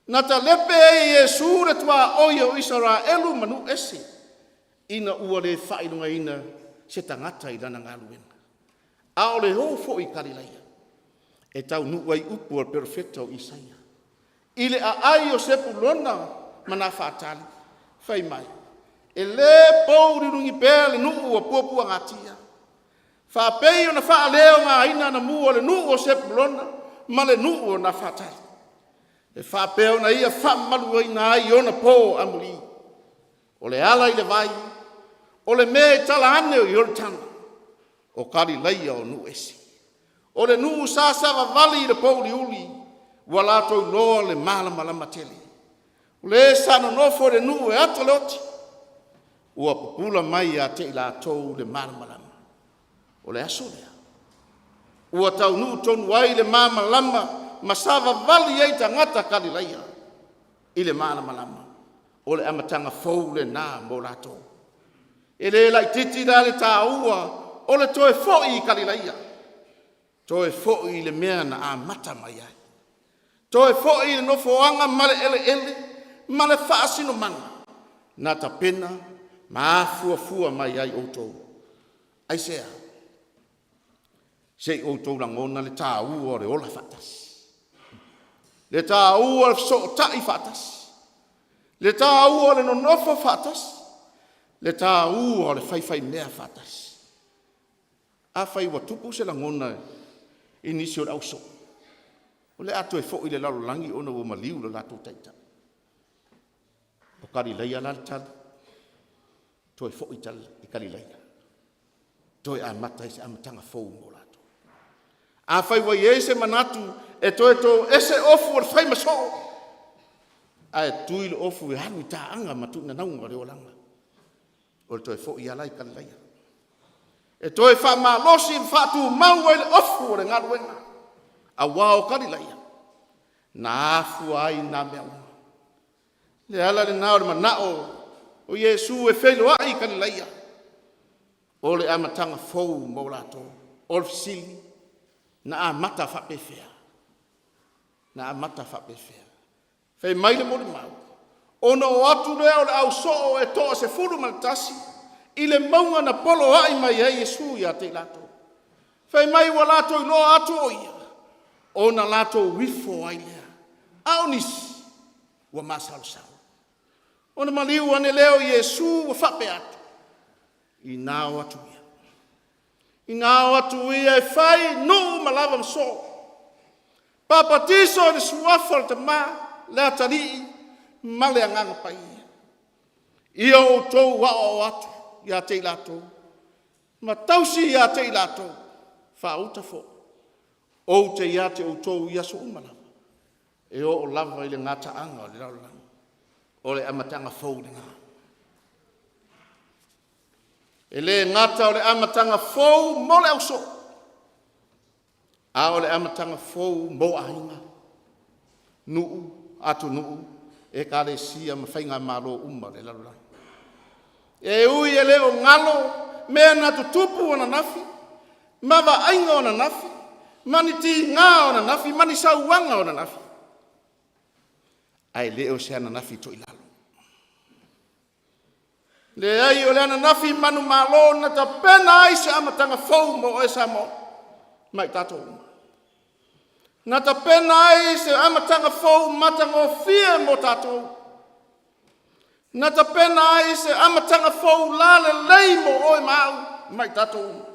Na talepe ai e Iesu le tuaoi o Isaraelu ma nuu ese ina ua le faailogaina se tagata i lana galuega, a o le o foi i Kalilaia e taunuu ai upu a le Perofeta o Isaia i le aai o Sepulona ma Nafatali fai mai, “E le pouliuligia pea le nuu ua puapuagatia, faapei ona faaleaogaina anamua le nuu o Sepulona ma le nuu o Nafatali, e faapea ona ia faamamaluina ai i ona po amuli. O le ala i le vai, o le mea i tala ane o Ioritana, o Kalilaia o nuu ese. O le nuu sa savavali i le pouliuli, ua latou iloa le malamalama tele. O le sa nonofo i le nuu e ata le oti, ua pupula mai ia te i latou le malamalama.” O le aso lea ua taunuu tonu ai le malamalama ma savavali ai tagata Kalilaia i le malamalama. O le amataga fou lena mo latou. E le laitiiti la le taua o le toe foi i Kalilaia, toe foi i le mea na amata mai ai, toe foi i le nofoaga ma le eleele ma le faasinomaga na tapena ma afuafua mai ai outou. Aisea? Se i outou lagona le taua o le ola faatasi, le taua o le fesootai faatasi, le taua o le nonofo faatasi, le taua o le faifaimea faatasi. Afai ua tupu se lagona i nisi o le ausoo, o le a toe foi i le lalolagi ona ua maliu lo latou Taitai. O Kalilaia la le tali, toe foi i Kalilaia, toe amata ai se amataga fou mo latou. Afai ua i ai se manatu e toe toese ofu o le faimasoo ae tui le ofu e alu i taaga ma tuunanauga o le olaga, o le toe foi lava la i Kalilaia, e toe faamalosi ma faatumau ai le ofu o le galuega, aua o Kalilaia na afua ai na mea uma. O le ala lena o le manao o Iesu e feiloai i Kalilaia, o le amataga fou mo latou. O le fesili; na amata faapefea? Na amata faapefea? Fai mai le molimau, ona o atu lea o le ausoo e toasefulu ma le tasi i le mauga na poloai mai ai Iesu ia te i latou. Fai mai ua latou iloa atu o Ia, ona latou ifo ai lea, a o nisi ua masalosalo. Ona maliu ane lea o Iesu ua faapea atu, ina o atu ia, ina o atu ia e fai nuu ma lavamasoo, papatiso i le Suafa o le Tama, le Atalii ma le Agaga Paia. Ia outou aoao atu ia te i latou ma tausi ia te i latou, faauta foi, ou te ia te outou i aso uma lava, e oo lava i le gataaga o le lalolagi. O le amataga fou lena. E le gata o le amataga fou mo le ausoo, a o le amataga fou mo aiga, nuu, atunuu, Ekalesia ma faigamalo uma o le lalolagi. E ui e le o galo mea na tutupu ananafi ma vaaiga o ananafi ma ni tiga o ananafi ma ni sauaga o ananafi, ae le o se ananafi toilalo. Leai, o le ananafi manumalo na tapena ai se amataga fou mo oe Samoa ma i tatou uma. Na tapena ai se amataga fou matagofie mo tatou. Na tapena ai se amataga fou lalelei mo oe ma au ma i tatou uma.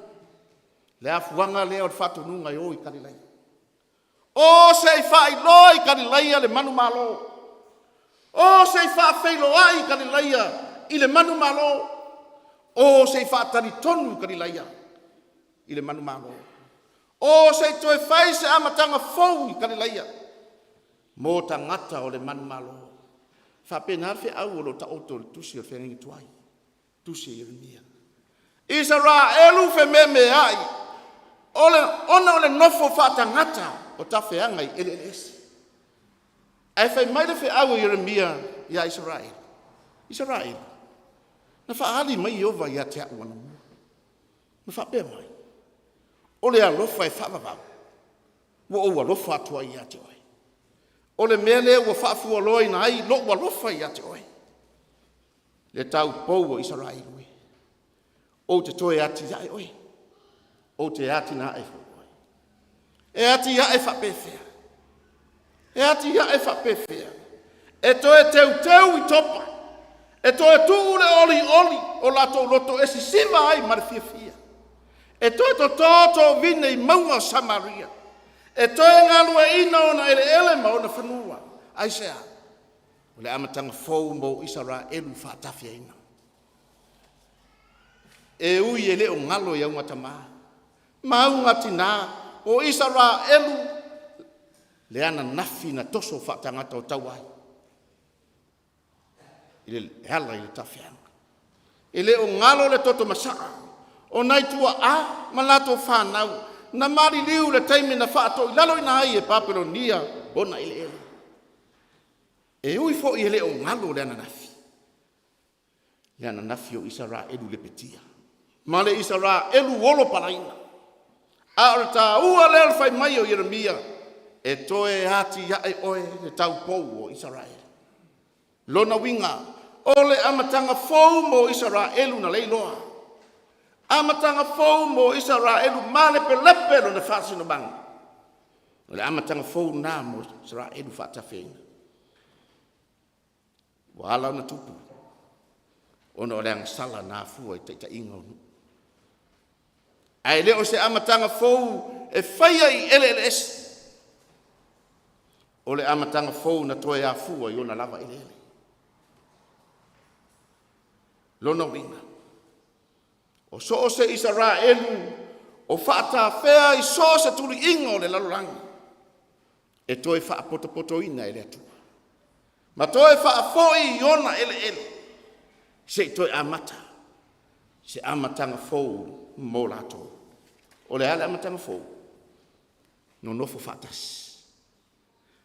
Le afuaga lea o le faatonuga e o i Kalilaia. O se i faailoa i Kalilaia le manumalo. O se i faafeiloai Kalilaia i le manumalo. O se i faatalitonu Kalilaia i le manumalo. O se i toe fai se amataga fou i Kalilaia mo tagata o le manumalo. E faapena le feau o lo o taoto i le tusi a le feagaiga tuai, le tusi a Ieremia. Isaraelu fememeai ona o le nofo faatagata o tafeaga i eleele ese. Ae fai mai le feau a Ieremia ia Isaraelu, Isaraelu, na fa'aali mai Ieova ia te a'u anamua ma faapea mai, “O le alofa e faavavau. Ua ou alofa atu ai ia te oe. O le mea lea ua faafualoaina ai lou alofa ia te oe, le taupou o Isaraelu e, ou te toe atiae oe, ou te atinae foi oe. E atiae faapefea? E atiae faapefea? E toe teuteu i topa, e toe tuu le olioli o latou loto e sisiva ai ma le fiafia, e toe toto tovine i mauga o Samaria, e toe galueaiina ona eleele ma ona fanua. Aisea? O le amataga fou mo Isaraelu faatafeaina. E ui e le o galo i augatama ma augatina o Isaraelu le ananafi na toso faatagata o taua ai e ala i le tafeaga. E le o galo le toto masaa o nai tuaa ma latou fanau na maliliu i le taimi na faatoilaloina ai e Papelonia ona eleele. E ui foi e le o galo le ananafi, le ananafi o Isaraelu lepetia ma le Isaraelu olopalaina. A o le taua lea o le fai mai o Ieremia, e toe atiae oe le taupou o Isaraelu. Lona uiga, o le amataga fou mo Isaraelu na leiloa, amataga fou mo Isaraelu malepelepe lona faasinomaga. O le amataga fou lena mo Isaraelu faatafeaina. Ua ala ona tupu, ona o le agasala na afua i taitaiga o nuu. Ae le o se amataga fou e faia i eleele ese. O le amataga fou na toe afua i ona lava eleele. Lona uiga, o so o se Isaraelu o faatafea i so o se tuluiga o le lalolagi, e toe faapotopotoina e le Atua ma toe faafoi i ona eleele se i toe amata se amataga fou mo latou. O le a le amataga fou? Nonofo faatasi,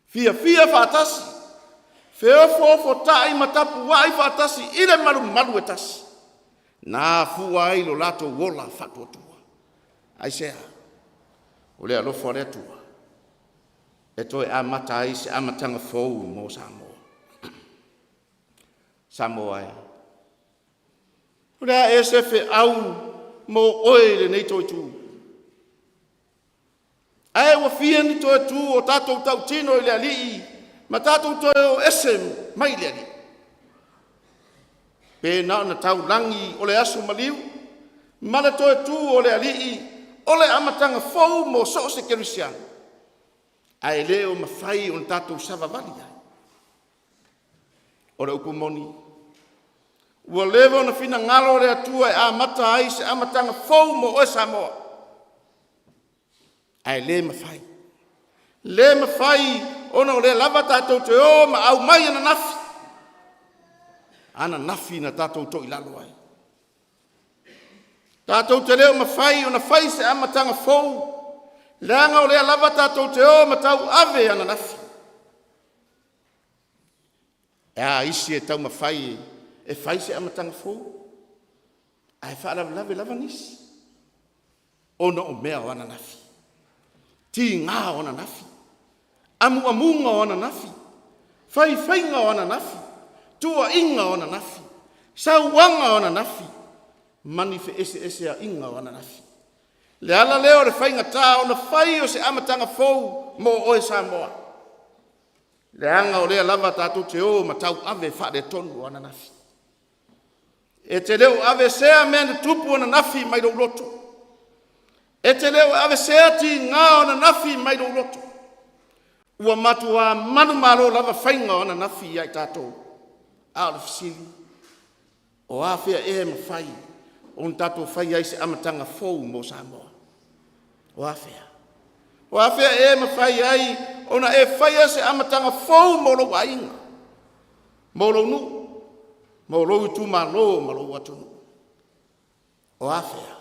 fiafia faatasi, feofoofotai ma tapuai faatasi i le malumalu e tasi, na afua ai lo latou ola faatuatua. Aisea? O le alofa o le Atua e toe amata ai se amataga fou mo Samoa. Samoa e, o le a ea se feau mo oe i lenei toe itu? Ae ua fia ni toe tu o tatou tautino i le Alii ma tatou toe o ese mai le Alii? Pe na ona taulagi o le aso maliu ma le toe tu o le Alii o le amataga fou mo so o se kerisiano, ae le o mafai ona tatou savavali ai. O le upu moni, ua leva ona finagalo le Atua e amata ai se amataga fou mo oe Samoa, ae le mafai, le mafai ona o lea lava tatou te o ma aumai ananafi, ananafi na tatou toilalo ai. Tatou te le o mafai ona fai se amataga fou, leaga o lea lava tatou te o ma tauave ananafi. E a isi e taumafai e fai se amataga fou, ae faalavelave lava nisi ona o mea o ananafi, tiga o ananafi, amuamuga o ananafi, faifaiga o ananafi, tuuaiga o ananafi, sauaga o ananafi, ma ni feeseeseaiga o ananafi. Le ala lea o le faigata ona fai o se amataga fou mo oe Samoa, leaga o lea lava tatou te o ma tauave faaletonu o ananafi. E te le o aveesea mea na tupu ananafi mai lou loto. E te le o aveesea tiga o ananafi mai lou loto. Ua matua manumalo lava faiga o ananafi ia i tatou. A o le fesili, o afea ea e mafai ona tatou faia ai se amataga fou mo Samoa? O afea? O afea ea e mafai ai ona e faia se amataga fou mo lou aiga, mo lou nuu, mo lou itumalo ma lou atunuu? O afea?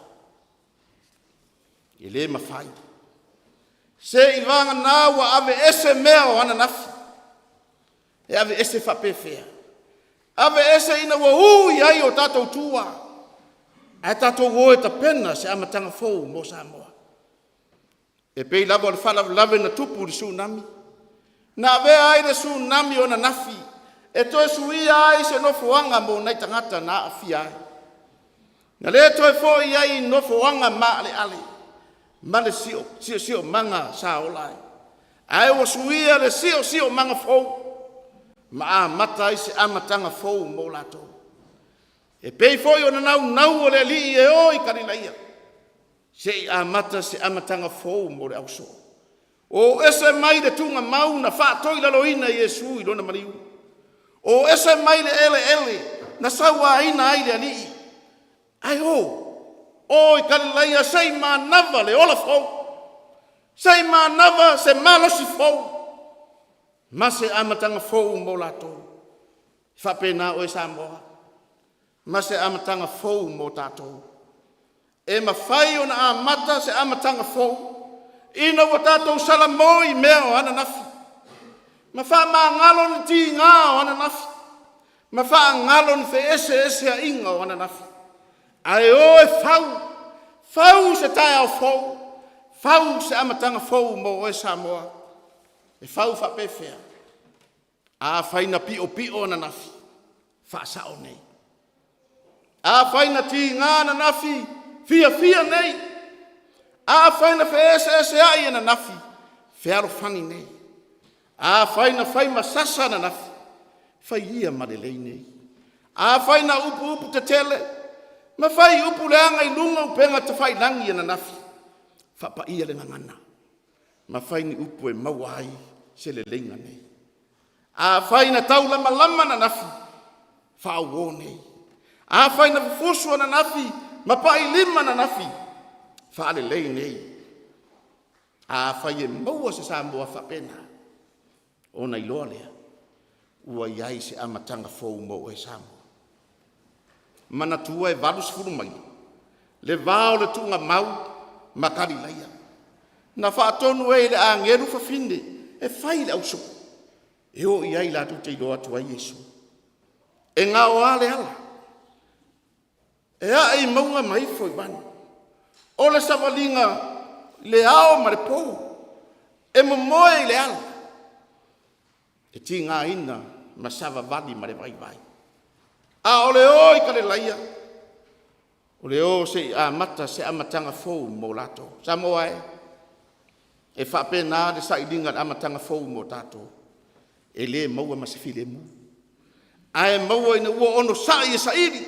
E le mafai. Seiavagana ua aveese mea o ananafi. E aveese faapefea? Aveese ina ua u i ai o tatou tua, ae tatou o e tapena se amataga fou mo Samoa. E pei lava o le faalavelave na tupu i le Tsunami, na avea ai le Tsunami o ananafi e toe suia ai se nofoaga mo nai tagata na aafia ai. Na le toe foi ai i nofoaga maaleale ma le siosiomaga sa ola ai, ae ua suia le siosiomaga fou ma amata ai se amataga fou mo latou. E pei foi ona naunau o le Alii e o i Kalilaia se i amata se amataga fou mo le ausoo. O ese mai le tuugamau na faatoilaloina e Iesu i lona maliu, o ese mai le eleele na sauaina ai le Alii, ae o, o i Kalilaia se i manava le ola fou, se i manava se malosi fou ma se amataga fou mo latou. E faapena oe Samoa ma se amataga fou mo tatou. E mafai ona amata se amataga fou ina ua tatou salamo i mea o ananafi ma faamagalo ni tiga o ananafi ma faagalo ni feeseeseaiga o ananafi, ae o e fau, fau se taeao fou, fau se amataga fou mo oe Samoa. E fau faapefea? Afai na piopio ananafi, faasao nei. Afai na tiga ananafi, fiafia nei. Afai na feeseeseai ananafi, fealofani nei. Afai na fai ma sasa ananafi, fai ia ma lelei nei. Afai na upu tetele ma fai upu leaga i luga o upega tafailagi ananafi, faapaia le gagana ma fai ni upu e maua ai se leleiga nei. Afai na taulamalama ananafi, faauo nei. Afai na fusu ananafi ma pailima ananafi, faalelei nei. Afai e maua se Samoa faapena, ona iloa lea ua i ai se amataga fou mo oe Samoa. Manatua e 80 maila le va o le tuugamau ma Kalilaia. Na faatonu ai e le agelu fafine e fai le ausoo e o i ai latou te iloa atu ai Iesu. E gaoa le ala, e ae i mauga ma ifo i vane. O le savaliga i le ao ma le po, e momoe i le ala, e tigaina ma savavali ma le vaivai. A o le o i Kalilaia, o le o se i amata se amataga fou mo latou. Samoa e, e faapena le sailiga i le amataga fou mo tatou, e le maua ma se filemu, ae maua ina ua onosai e saili,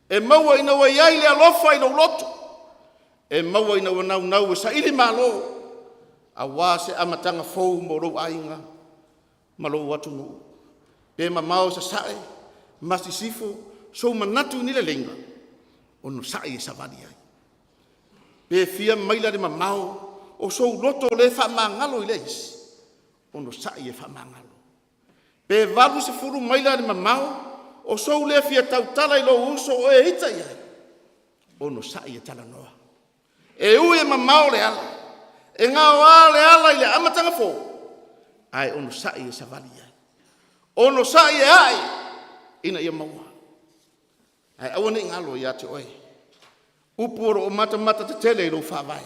e maua ina ua i ai le alofa i lou loto, e maua ina ua naunau e sailimalo aua se amataga fou mo lou aiga ma lou atunuu. Pe mamao sasae ma sisifo sou manatu i ni leleiga, onosai e savali ai. Pe fia maila le mamao o sou loto lea e faamagalo i le isi, onosai e faamagalo. Pe 80 maila le mamao o sou lea fia tautala i lou uso o e ita i ai, onosai e talanoa. E ui e mamao le ala, e gaoa le ala i le amataga fou, ae onosai e savali i ai, onosai e ae ina ia maua. Ae aua ne i galo ia te oe upu o lo o matamata tetele i lou faavae,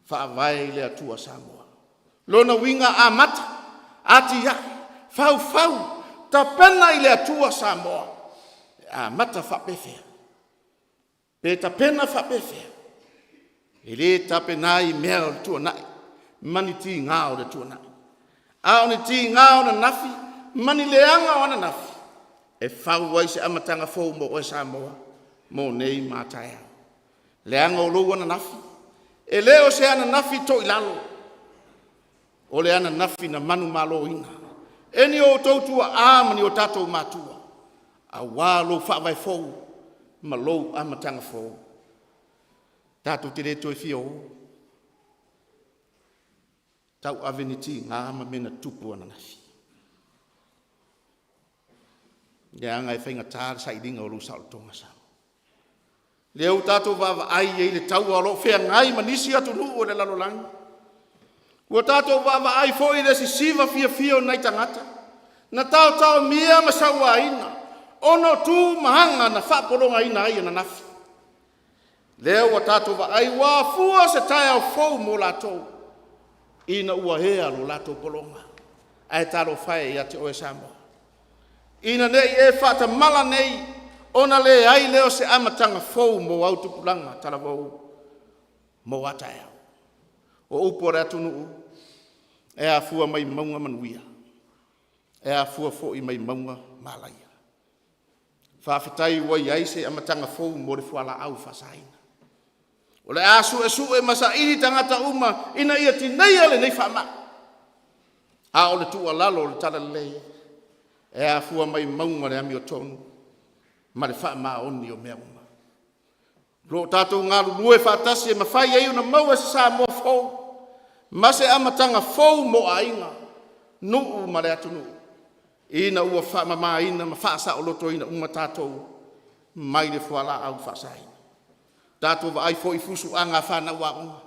Faavae i le Atua Samoa. O lona uiga, amata, atiae, faufau, tapena i le Atua Samoa. E amata faapefea? Pe tapena faapefea? E le tapena i mea o le tuanai ma ni tiga o le tuanai, a o ni tiga o ananafi ma ni leaga o ananafi e fau ai se amataga fou mo oe Samoa mo nei ma a taeao. Leaga o lou ananafi, e le o se ananafi toilalo, o le ananafi na manumaloina e ni outou tuaa ma ni o tatou matua aua lou faavae fou ma lou amataga fou. Tatou te le toe fia o tauave ni tiga ma mea na tutupu ananafi, leaga e faigata le sailiga o lou saolotoga Samoa. Lea ua tatou vaavaai i ai i le taua o lo o feagai ma nisi atunuu o le lalolagi, ua tatou vaavaai foi i le sisiva fiafia o nai tagata na taotaomia ma sauaina ona o tu ma aga na faapologaina ai ananafi. Lea ua tatou vaai ua afua se taeao fou mo latou ina ua ea lo latou pologa. Ae talofa e ia te oe Samoa, ina ne i e faatamala nei ona leai lea o se amataga fou mo au tupulaga talavou mo a taeao. O upu a le atunuu, e afua mai mauga manuia, e afua foi mai mauga malaia. Faafetai ua i ai se amataga fou mo le fualaau faasaina. O le a suesue ma saili tagata uma ina ia tineia lenei faamai, a o le tuualalo o le Talalelei, e afua mai mauga le amiotonu ma le faamaoni o mea uma. O lo o tatou galulue faatasi e mafai ai ona maua se Samoa fou ma se amataga fou mo aiga, nuu ma le atunuu ina ua faamamaina ma faasaolotoina uma tatou mai le fualaau faasaina. Tatou vaai foi i fusuaga a fanau aoga,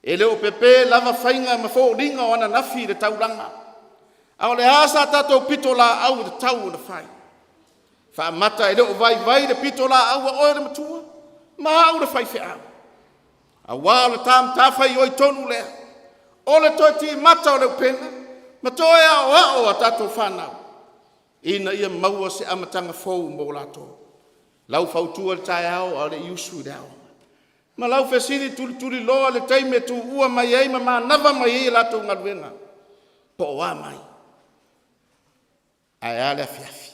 e le o pepe lava faiga ma foliga o ananafi i le taulaga, a o le a sa tatou pitolaau e tatau ona fai? Faamata e le o vaivai le pitolaau a oe le matua ma au le faifeau? Aua o le ta matafaioi tonu lea, o le toe timata o le upega ma toe aoao a tatou fanau ina ia maua se amataga fou mo latou. Lau fautua i le taeao a o le i usu i le aoga ma lau fesili tulituliloa le taimi e tuua mai ai ma manava mai ai a latou galuega, po o a mai, ae a le afiafi?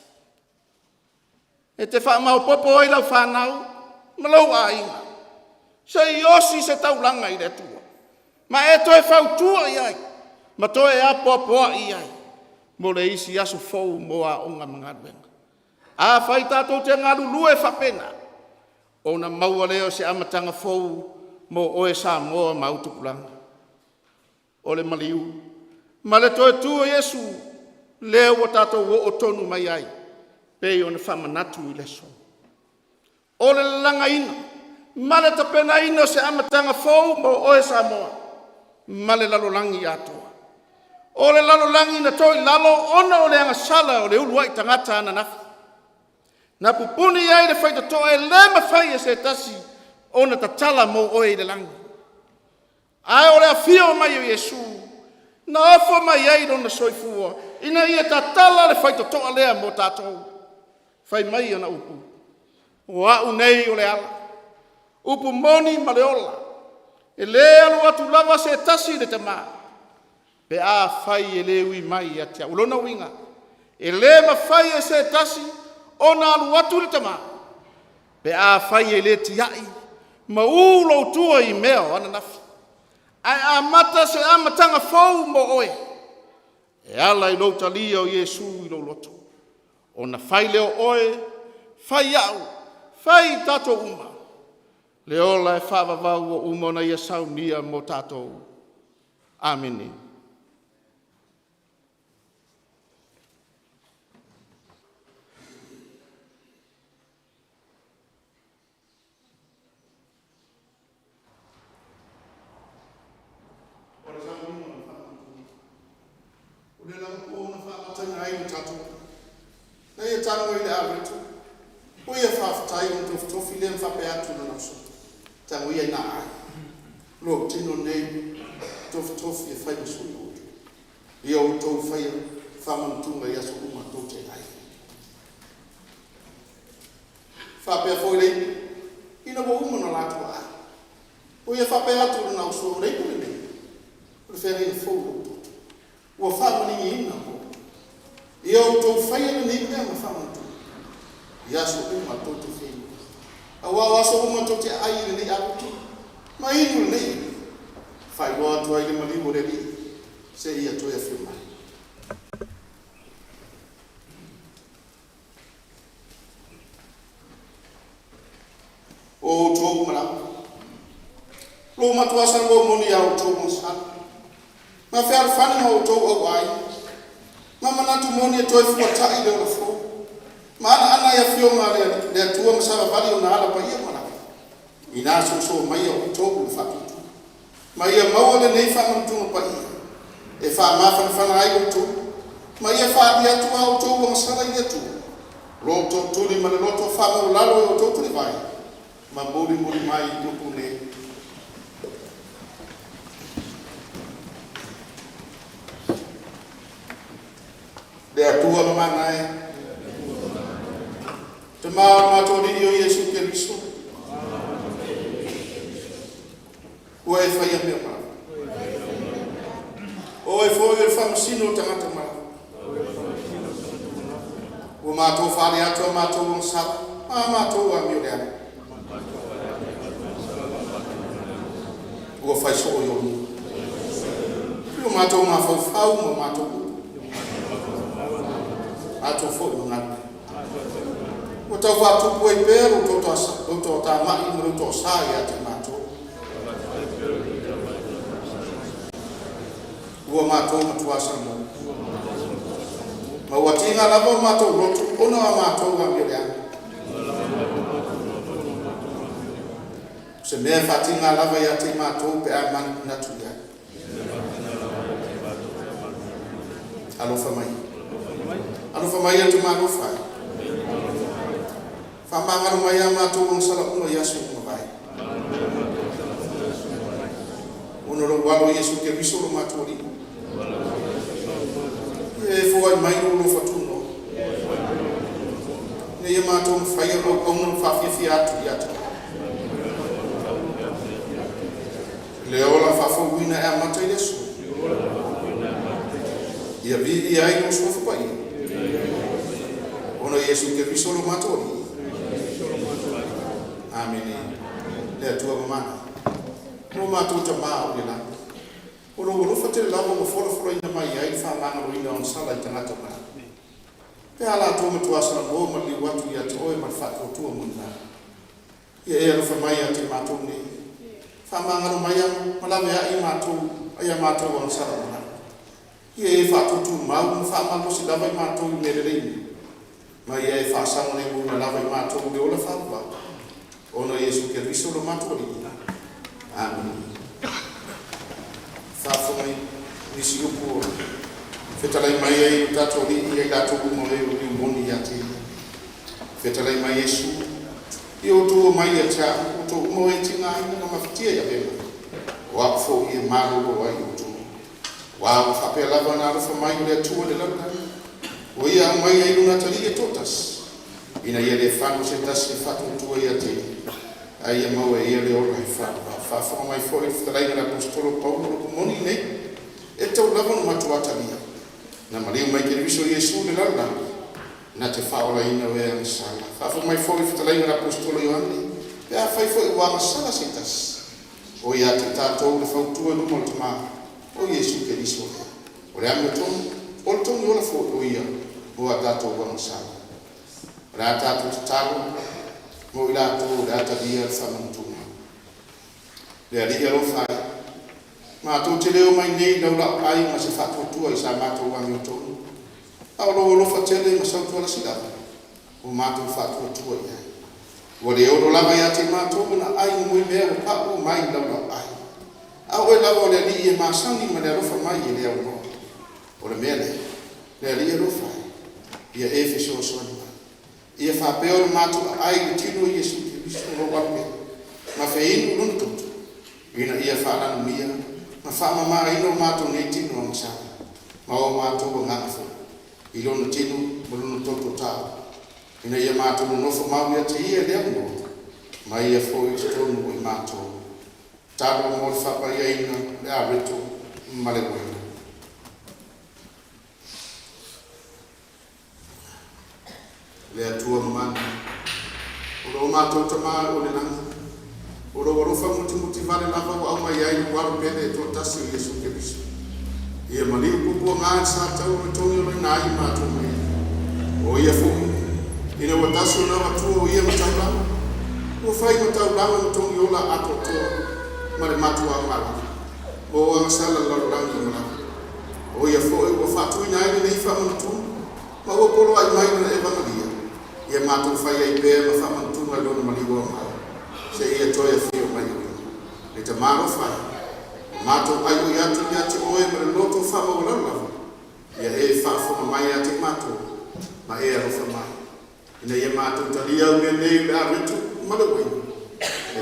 E te faamaopoopo ai lau fanau ma lou aiga se i osi se taulaga i le Atua ma e toe fautua i ai ma toe apoapoai i ai mo le isi aso fou mo aoga ma galuega. Afai tatou te galulue faapena, ona maua lea o se amataga fou mo oe Samoa ma au tupulaga. O le maliu ma le toe tu o Iesu lea ua tatou oo tonu mai ai pei ona faamanatu i le aso. O le lalagaina ma le tapenaina o se amataga fou mo oe Samoa ma le lalolagi atoa. O le lalolagi na toilalo ona o le agasala o le uluai tagata ananafi, na pupuni ai le faitotoa e le mafai e se tasi ona tatala mo oe i le lagi. Ae o le afio mai o Iesu na ofo mai ai lona soifua ina ia tatala le faitotoa lea mo tatou. Fai mai ana upu, “O a'u nei o le ala, upu moni ma le ola, e le alu atu lava se tasi i le Tama pe afai e le ui mai ia te au.” O lona uiga, e le mafai e se tasi ona alu atu i le Tama pe afai e le tiai ma u lou tua i mea o ananafi, ae amata se amataga fou mo oe e ala i lou talia o Iesu i lou loto, ona fai lea o oe, fai au, fai i tatou uma le ola e faavavau ua uma ona Ia saunia mo tatou. Amene. O le sauniga o le faamautuina. O lea lava ua ona faamataina ai lo tatou, na ia tago i le aveto, ua ia faafetai ona tofitofi lea ma faapea atu i lona uso, tago ia ina aai, lou tino lenei tofitofi e fai ma sui o outou. Ia outou faia faamanatuga i aso uma tou te iai. Faapea foi le ipu, ina ua uma ona latou aai, ua ia faapea atu i lona uso, o le ipu lenei, o le feagaiga fou i lo outou toto, ua faamalieina mo outou. Ia outou faia lenei mea ma faamanatuga i aso uma tou te feinu ai. Aua o aso uma tou te aai ai i lenei aveto ma inu i lenei ipu, e faailoa atu ai le maliu o le Alii seia toe afio mai. O outou uma lava, lo matua salomau moni ia outou agasala, ma fealofani ma outou auai, ma manatu moni e toe fuata'i le ola fou, ma anaana i afioga a le Atua ma savavali i ona ala paia ma lava, ina soosoo maia outou i le faatuatua, ma ia maua lenei faamanatuga paia e faamafanafana ai outou, ma ia faali atu a outou agasala i le Atua, lo outou tuli ma le loto faamaualalo i o outou talivai. Ma mulimuli mai i upu nei. Le Atua mamana e, Tama o le matou Alii o Iesu Keriso, ua e faia mea malava. O oe foi o le faamasino o tagata malava. Ua matou faale atu a matou agasala, ma a matou amioleaga. Ua fai soo i ou luma. I o matou mafaufau ma matou upu, matou foi ma galuega. Ua tau faatupu ai pea lou toatamai ma lou toasa ia te matou. Ua matou matuā salamo. Ma ua tiga lava o matou loto ona o a matou amioleaga. O se mea e faatiga lava ia te matou pe a manatunatu i ai. Alofa mai. Alofa mai e le Tama alofa ai. Faamagalo mai a matou agasala uma i aso ua mavae. Ona o lou alo Iesu Keriso lo matou Alii. Ia e foai mai lou alofa tunoa. Ina ia matou mafaia ona auauna ma faafiafia atu ia te Oe. Le ola faafouina e amata i le aso. Ia viia ai lou suafa paia. Ona o Iesu Keriso lo matou Alii. Amene. Le Atua mamana. O matou Tama o i le lagi. O lou alofa tele lava ua folafolaina mai ai le faamagaloina o agasala i tagata malava. Pe a latou matuā salamo ma liliu atu ia te oe ma le faatuatua molimau. Ia e alofa mai ia te matou nei. Faamagalo mai ma laveai matou ai a matou agasala uma lava. Ia e faatutumau ma faamalosi lava i matou i mea lelei uma. Ma ia e faasaogalemu lava i matou i le ola faavavau. Ona o Iesu Keriso lo matou Alii. Amene. Faafofoga mai nisi upu o fetalai mai ai o tatou alii ia i latou uma o e o liu moni ia te ia. Fetalai mai Iesu, ia outou omai ia te a'u, outou uma o e tigaina ma mafatia i avega, o a'u fo'i e malolo ai outou. Aua ua faapea lava ona alofa mai o le Atua i le lalolagi, ua ia aumaia ai lona Atalii e toatasi, ina ia le fano se tasi e faatuatua ia te ia, ae ia maua e ia le ola e faavavau. Faafofoga mai foi le fetalaiga a le Aposetolo Paulo, o le upu moni lenei, e tatau lava ona matua talia. Na maliu mai Keriso Iesu i le lalolagi, na te faaolaina o e agasala. Faafofoga mai foi le fetalaiga a le Aposetolo Ioane, pe afai foi ua agasala se tasi, o ia te tatou le fautua i luma o le Tama, o Iesu Keriso lea. O le amiotonu, o le togi ola foi o ia mo a tatou agasala. O le a tatou tatalo mo i latou o le a talia le faamanutuga. Le Alii alofa ai, matou te leo mai nei i lau ai ma se faatuatua i sa matou amiotonu, a o lou alofa tele ma sautualasi lava, ua matou faatuatua i ai. Ua le ono lava ia te matou ona ai mo i mea ua pau mai i lau ai. A oe lava o le Alii e masani ma le alofa mai e le aunoa. O le mea lea, le Alii alofa ai, ia e fesoasoani mai. Ia faapea ona matou aai i le tino o Iesu Keriso lou alo pele, ma feinu i lona toto, ina ia faalanumia ma faamamaina o matou nei tino agasala, ma o matou agaga foi, i lona tino ma lona toto taua, ina ia matou nonofo mau ia te ia e le aunoa, ma ia foi i totonu o i matou. Talo mo le faapaiaina le areto ma le uaina. Le Atua mamana, o lo matou Tama o le lagi, o lou alofa mutimuti vale lava ua aumai ai lou alo pele e toatasi o Iesu Keriso. Ia maliu puapuaga i le sa tau o le togi o lena ai matou mai. O ia foi, ina ua tasi ona avatua o ia ma taulaga, ua fai ma taulaga ma togi ola atoatoa ma le matuaga lava, mo agasala lalolagi uma lava. O ia foi ua faatuina ai lenei faamanutuga, ma ua poloai mai lona evagalia, ia matou fai ai pea ma faamanutuga i lona maliu mai, seia toe afio mai o ia. Le Tama alofa ai, o matou ai oi atu ia te oe ma le loto faamaualalo lava, ia e faafofoga mai ia te matou, ma e alofa mai. Ina ia matou talia au mea nei o le areto ma le uaina.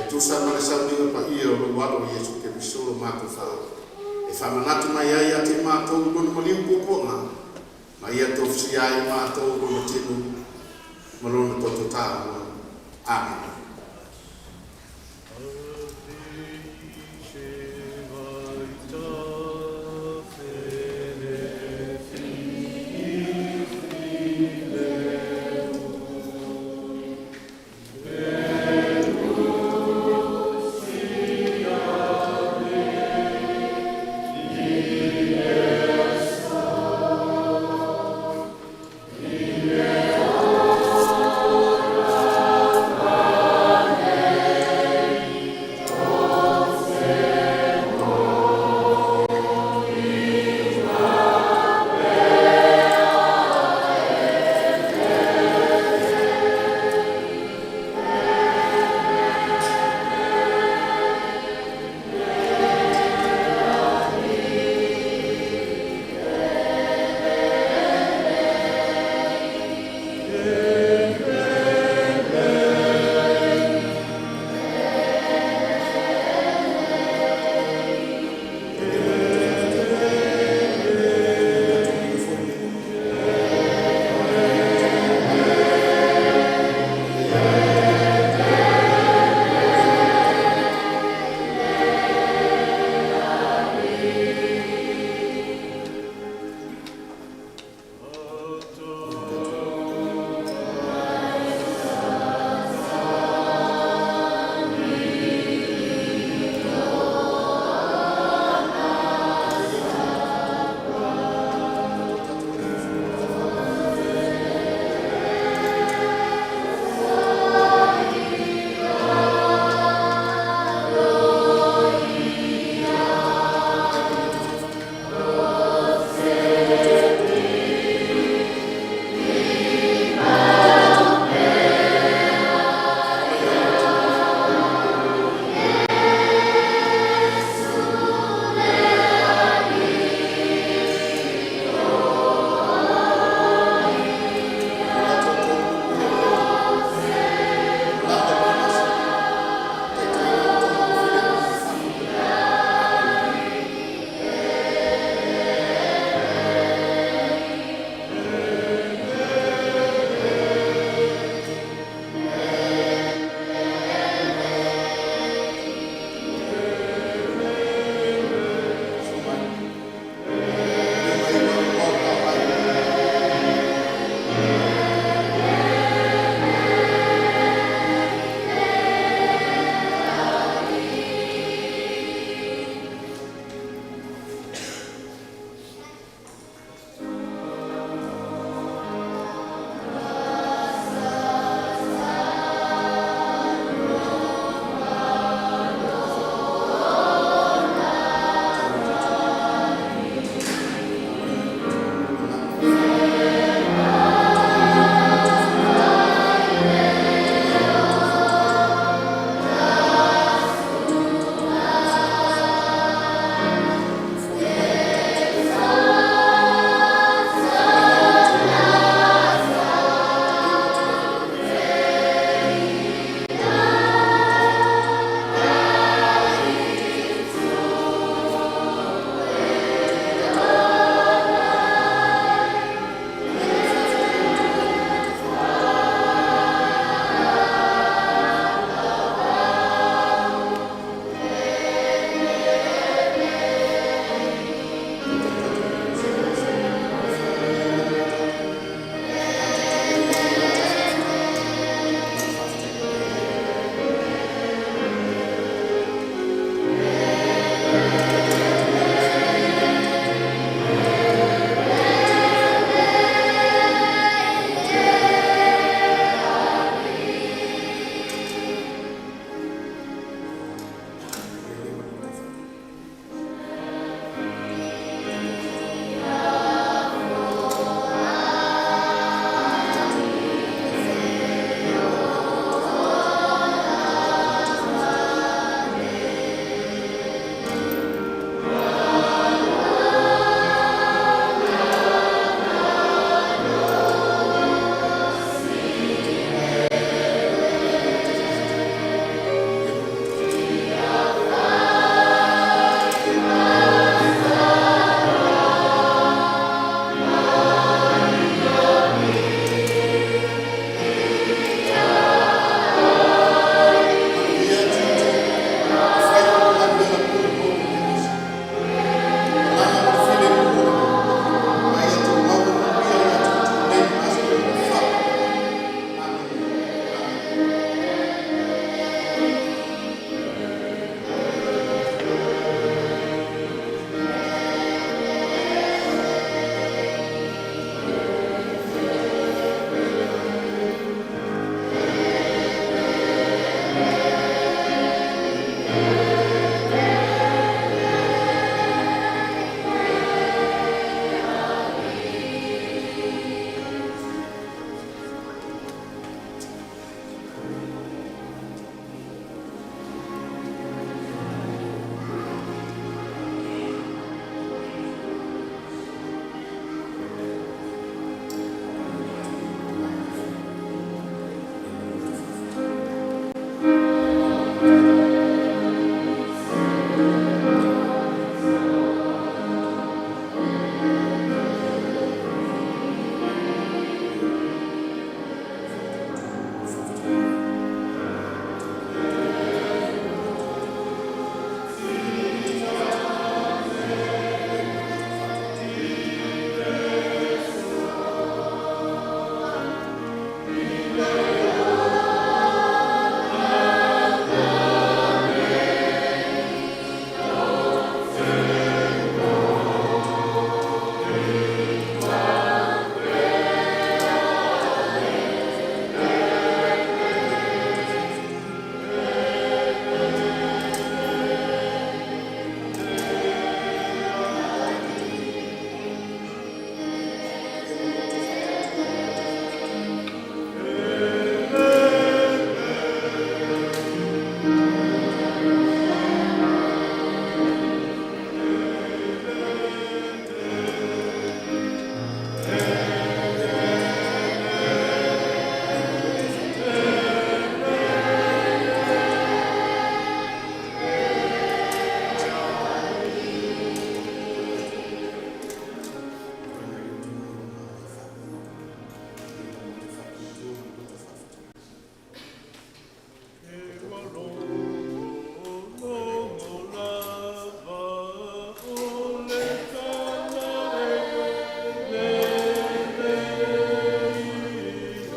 E tusa ma le sauniga paia o lou Alo Iesu Keriso lo matou Faaola, e faamanatu mai ai ia te i matou lona maliu puapuaga, ma ia tofusia ai i matou lona tino ma lona toto taua. Amene.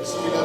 Amen.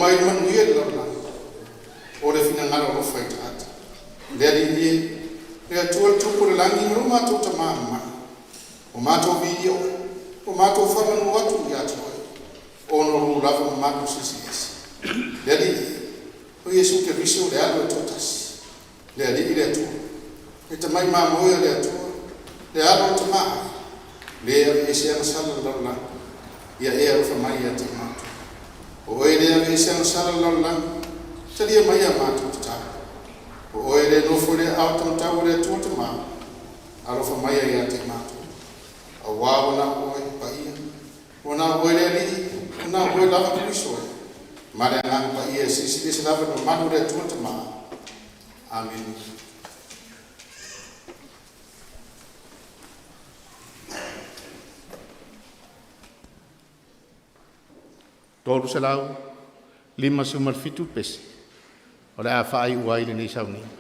mai le manuia i le lalolagi, o le finagalo alofa i tagata. Le Alii e, le Atua le Tupu o le lagi ma lo matou Tama mamana, ua matou viia Oe, ua matou faamanu atu ia te Oe, ona o Lou lava mamalu silisili ese. Le Alii e, o Iesu Keriso le Alo e toatasi, le Alii le Atua, le tamai mamoe a le Atua, le Alo o le Tama, le aveese agasala a le lalolagi, ia e alofa mai ia te i matou. O Oe le aveese agasala a le lalolagi, talia mai a matou tatalo. O Oe le nofo i le aao taumatau a le Atua Tama, alofa mai ia te i matou. Auā ua na o Oe paia, ua na o Oe le Alii, ua na o Oe lava Keriso e, ma le Agaga Paia e silisili ese lava le mamalu o le Atua Tama. Amene. 357 pese o le a faaiu ai lenei sauniga.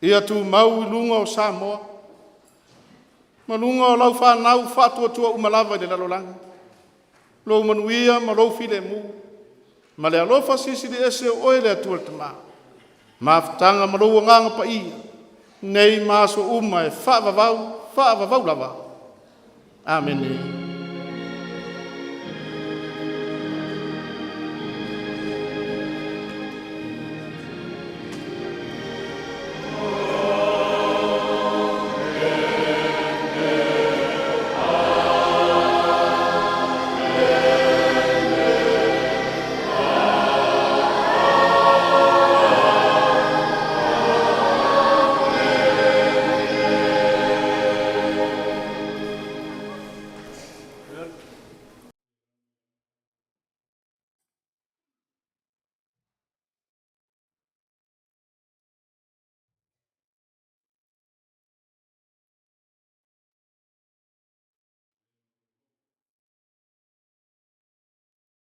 Ia tumau i luga o Samoa ma luga o lau fanau faatuatua uma lava i le lalolagi, lou manuia ma lou filemu, ma le alofa silisili ese o Oe le Atua le Tama, Mafutaga ma lou agaga paia, nei ma aso uma e faavavau, faavavau lava. Amene.